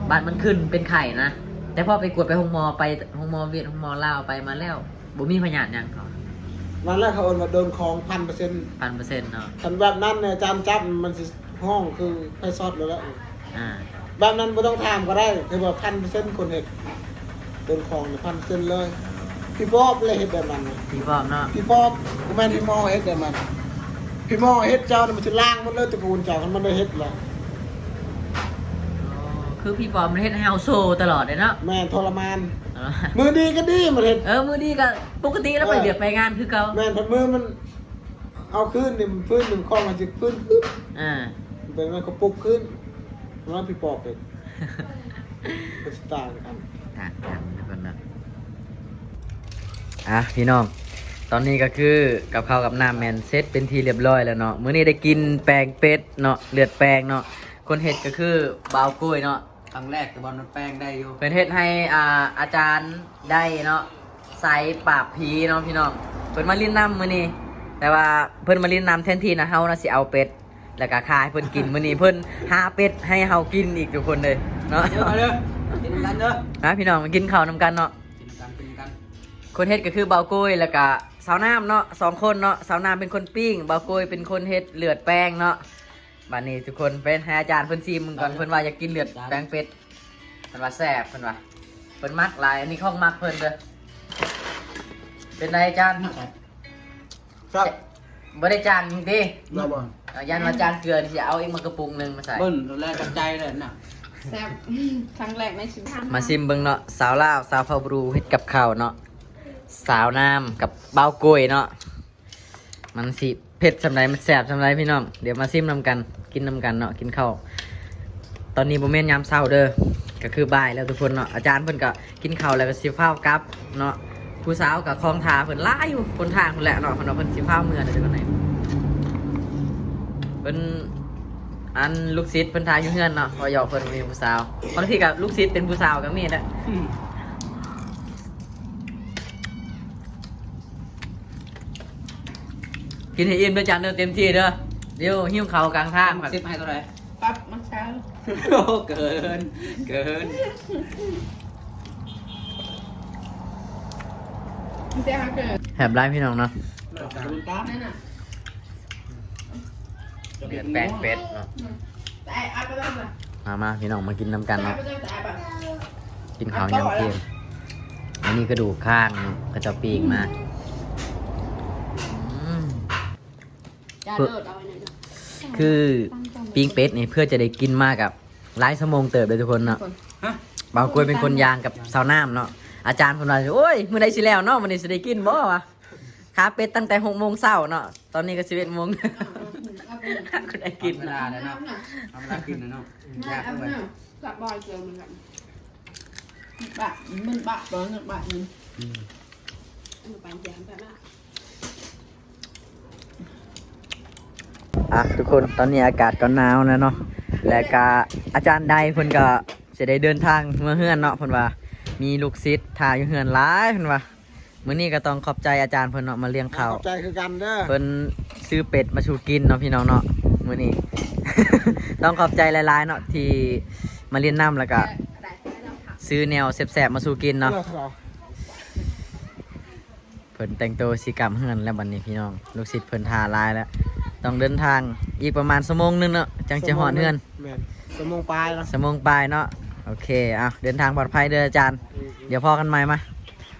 ບາດມັນຂຶ້ນເປັນໄຂ້ນະ ແຕ່ພໍໄປກວດໄປໂຮງໝໍ ໄປໂຮງໝໍຫວຽດ ໂຮງໝໍລາວ ໄປມາແລ້ວ ບໍ່ມີພະຍາດຫຍັງເຂົາ ນັ້ນແຫຼະເຂົາເອີ້ນວ່າໂດນຂອງພັນເປີເຊັນ ພັນເປີເຊັນເນາະ ຄັນແບບນັ້ນອາຈານຈັບມັນຊິຮ້ອງຄືໄຟຊັອດໂລດແຫຼະ ອ່າ ແບບນັ້ນບໍ່ຕ້ອງຖາມກໍໄດ້ ຖືວ່າພັນເປີເຊັນຄົນເຮັດ ໂດນຂອງນີ້ພັນເປີເຊັນເລີຍ ຜີປອບແຫຼະເຮັດແບບນັ້ນ ຜີປອບເນາະ ຜີປອບ ບໍ່ແມ່ນຜີໝໍເຮັດແບບນັ້ນ ຜີໝໍເຮັດເຈົ້ານີ້ມັນຊິລ້າງໝົດເລີຍ ຕະກູນເຈົ້າ ຄັນມັນໄດ້ເຮັດແລ້ວ ອໍ ຄືຜີປອບມັນເຮັດໃຫ້ເຮົາໂຊຕະຫຼອດເດ້ເນາະ ແມ່ນ ທໍລະມານ ອໍ ມື້ດີກໍດີມັນເຮັດ ເອີ ມື້ດີກໍປົກກະຕິແລ້ວ ເອີ ໄປວຽກໄປງານຄືເກົ່າ ແມ່ນ ພັດມື້ມັນ ເອົາຄືນນີ້ ມັນຟື້ນ ມັນຄອງມັນຊິຟື້ນຄືນ ອ່າ ເປັນມັນກໍປຸກຄືນ ມັນຜີປອບເປັນ ກໍຊິຕ່າງກັນ ຕ່າງກັນທຸກຄົນເນາະ ອ່ະ ພີ່ນ້ອງ ຕອນນີ້ກໍຄືກັບເຂົ້າກັບນ້ຳແມ່ນເສັດເປັນທີ່ລຽບຮ້ອຍແລ້ວເນາະ ມື້ນີ້ໄດ້ກິນແປງເປັດເນາະ ເລືອດແປງເນາະ ຄົນເຮັດກໍຄືບ່າວໂກ້ຍເນາະ ຄັ້ງແລກແຕ່ວ່າມັນແປງໄດ້ຢູ່ ເພິ່ນເຮັດໃຫ້ ອ່າ ອາຈານໄດ້ເນາະ ໃສ່ປາບຜີເນາະພີ່ນ້ອງ ເພິ່ນມາຫຼິ້ນນຳມື້ນີ້ ແຕ່ວ່າເພິ່ນມາຫຼິ້ນນຳແທນທີ່ນະ ເຮົານະຊິເອົາເປັດ ແລ້ວກະຂ້າໃຫ້ເພິ່ນກິນ ມື້ນີ້ເພິ່ນຫາເປັດໃຫ້ເຮົາກິນອີກທຸກຄົນເດີເນາະ ເດີມາເດີ ກິນນຳກັນເດີ ມາພີ່ນ້ອງມາກິນເຂົ້ານຳກັນເນາະ ກິນນຳກັນ ກິນນຳກັນ ຄົນເຮັດກໍຄືບ່າວໂກ້ຍ ແລ້ວກະສາວນ້ຳເນາະ ສອງຄົນເນາະ ສາວນ້ຳເປັນຄົນປີ້ງ ບ່າວໂກ້ຍເປັນຄົນເຮັດເລືອດແປງເນາະ ບາດນີ້ທຸກຄົນເປັນໃຫ້ອາຈານເພິ່ນຊີມເບິ່ງກ່ອນ ເພິ່ນວ່າຢາກກິນເລືອດແປງເປັດ ເພິ່ນວ່າແຊບ ເພິ່ນວ່າ ເພິ່ນມັກຫຼາຍ ອັນນີ້ຂອງມັກເພິ່ນເດີ ເປັນໃດອາຈານ? ແຊບ ບໍ່ໄດ້ຈ້າງຫຍັງຕິ? ບໍ່ ບໍ່ ເອີ ຢ້ານວ່າຈ້າງເກືອ ຊິເອົາອີກມາກະປຸງໜຶ່ງມາໃສ່ ເບິ່ງແລ້ວກັບໃຈເລີຍນະ ແຊບ ຄັ້ງແລກໃນຊີວິດ. ມາຊິມເບິ່ງເນາະ ສາວລາວ ສາວເຜົ່າບຣູເຮັດກັບເຂົ້າເນາະ ສາວນ້ຳກັບບ່າວໂກຍເນາະ ມັນຊິເຜັດສ່ຳໃດ ມັນແຊບສ່ຳໃດພີ່ນ້ອງ. ດຽວມາຊິມນຳກັນ ກິນນຳກັນເນາະ ກິນເຂົ້າ. ຕອນນີ້ບໍ່ແມ່ນຍາມເຊົ້າເດີ ກະຄືບ່າຍແລ້ວທຸກຄົນເນາະ. ອາຈານເພິ່ນກະກິນເຂົ້າແລ້ວກະຊິຟ້າວກັບເນາະ. ຜູ້ສາວກະຄອງຖ້າເພິ່ນຫຼາຍຢູ່ ຄົນທາງພຸ້ນແຫຼະເນາະ ເພິ່ນວ່າເພິ່ນຊິຟ້າວເມືອແລ້ວຈັ່ງໃດ. ເພິ່ນ ອັນລູກສິດເພິ່ນຖ້າຢູ່ເຮືອນເນາະ ເວົ້າຫຍອກເພິ່ນມີຜູ້ສາວ. ບາງທີກະລູກສິດເປັນຜູ້ສາວກະມີແຫຼະ. ອືມ ກິນໃຫ້ອີ່ມເດີຈານເດີ ເຕັມທີ່ເດີ. ດຽວຫິວເຂົ້າກາງທາງ. ສິບໃຫ້ເທົ່າໃດ? ປັບມາຊາວ. ໂອ້ ເກີນ ເກີນ. ແຊບຫຼາຍພີ່ນ້ອງເນາະ. ແມ່ນນະ. ເດືອດແປ້ງເປັດເນາະ. ມາ ມາພີ່ນ້ອງ ມາກິນນຳກັນເນາະ ກິນເຂົ້າຍາມທ່ຽງ. ອັນນີ້ກະດູກຄາງເນາະ ເຂົາເຈົ້າປີ້ງມາ. ອືມ ຄືປີ້ງເປັດນີ້ ເພື່ອຈະໄດ້ກິນມາກະຫຼາຍຊົ່ວໂມງເຕີບເດີທຸກຄົນເນາະ. ບ່າວໂກຍເປັນຄົນຍ່າງກັບສາວນ້ຳເນາະ. ອາຈານເພິ່ນວ່າ ໂອ້ຍ ມື້ໃດຊິແລ້ວເນາະ ມື້ນີ້ຊິໄດ້ກິນບໍ່ວະ. ຂາເປັດຕັ້ງແຕ່ຫົກໂມງເຊົ້າເນາະ ຕອນນີ້ກະສິບເອັດໂມງ ກະໄດ້ກິນ. ເວລາແລ້ວເນາະ ເວລາກິນແລ້ວເນາະ. ຢາກເລີຍ ກັບບ່າວໂກຍເໝືອນກັນ. ບາດ ມັນບາດບໍ່ ເງິນບາດໜຶ່ງ. ອືມ ເອົາໄປແຈກກັນລະ. ອ່ະ ທຸກຄົນ ຕອນນີ້ອາກາດກະໜາວແລ້ວເນາະ ແລະກະອາຈານໄດເພິ່ນກະຊິໄດ້ເດີນທາງເມືອເຮືອນເນາະ. ເພິ່ນວ່າມີລູກສິດຖ້າຢູ່ເຮືອນຫຼາຍ ເພິ່ນວ່າ. ມື້ນີ້ກະຕ້ອງຂອບໃຈອາຈານເພິ່ນເນາະ ມາລ້ຽງເຂົ້າ. ຂອບໃຈຄືກັນເດີ. ເພິ່ນຊື້ເປັດມາສູ່ກິນເນາະພີ່ນ້ອງເນາະ ມື້ນີ້. ຕ້ອງຂອບໃຈຫຼາຍໆເນາະ ທີ່ມາຫຼິ້ນນຳ ແລະກະຊື້ແນວແຊບໆມາສູ່ກິນເນາະ. ເພິ່ນແຕ່ງໂຕຊິກັບເຮືອນແລ້ວບັດນີ້ພີ່ນ້ອງ. ລູກສິດເພິ່ນຖ້າຫຼາຍແລ້ວ ຕ້ອງເດີນທາງອີກປະມານຊົ່ວໂມງໜຶ່ງເນາະ ຈັ່ງຈະຮອດເຮືອນ. ແມ່ນ ຊົ່ວໂມງປາຍເນາະ ຊົ່ວໂມງປາຍເນາະ. ໂອເຄ ເອົາ ເດີນທາງປອດໄພເດີອາຈານ. ອືມ ດຽວພໍ້ກັນໃໝ່ ມາ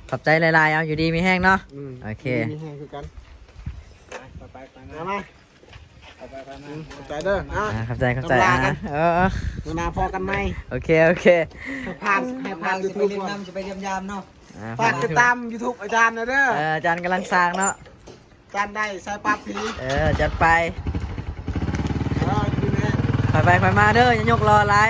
ຂອບໃຈຫຼາຍໆ. ເອົາ ຢູ່ດີມີແຮງເນາະ. ອືມ ໂອເຄ ຢູ່ດີມີແຮງຄືກັນ. ໄປ ໄປ ໄປ ມາ ມາ ໄປ ໄປ ໄປ ມາ. ອືມ ຂອບໃຈເດີ. ອ່າ ຂອບໃຈ ຂອບໃຈ. ອ່າ ເອີ ມື້ໜ້າພໍ້ກັນໃໝ່. ໂອເຄ ໂອເຄ ໃຫ້ຜ່ານ ໃຫ້ຜ່ານ YouTube ກ່ອນ ຊິໄປຫຼິ້ນນຳ ຊິໄປຢ້ຽມຢາມເນາະ. ອ່າ ຝາກຕິດຕາມ YouTube ອາຈານແດ່ເດີ. ເອີ ອາຈານກຳລັງສ້າງເນາະ. ຈານໄດ້ ສາຍປາບຜີ. ເອີ ຈັດໄປ. ເອີ ຢູ່ແນ່ ຄ່ອຍໄປຄ່ອຍມາເດີ ຢ່າຍົກລໍ້ຫຼາຍ.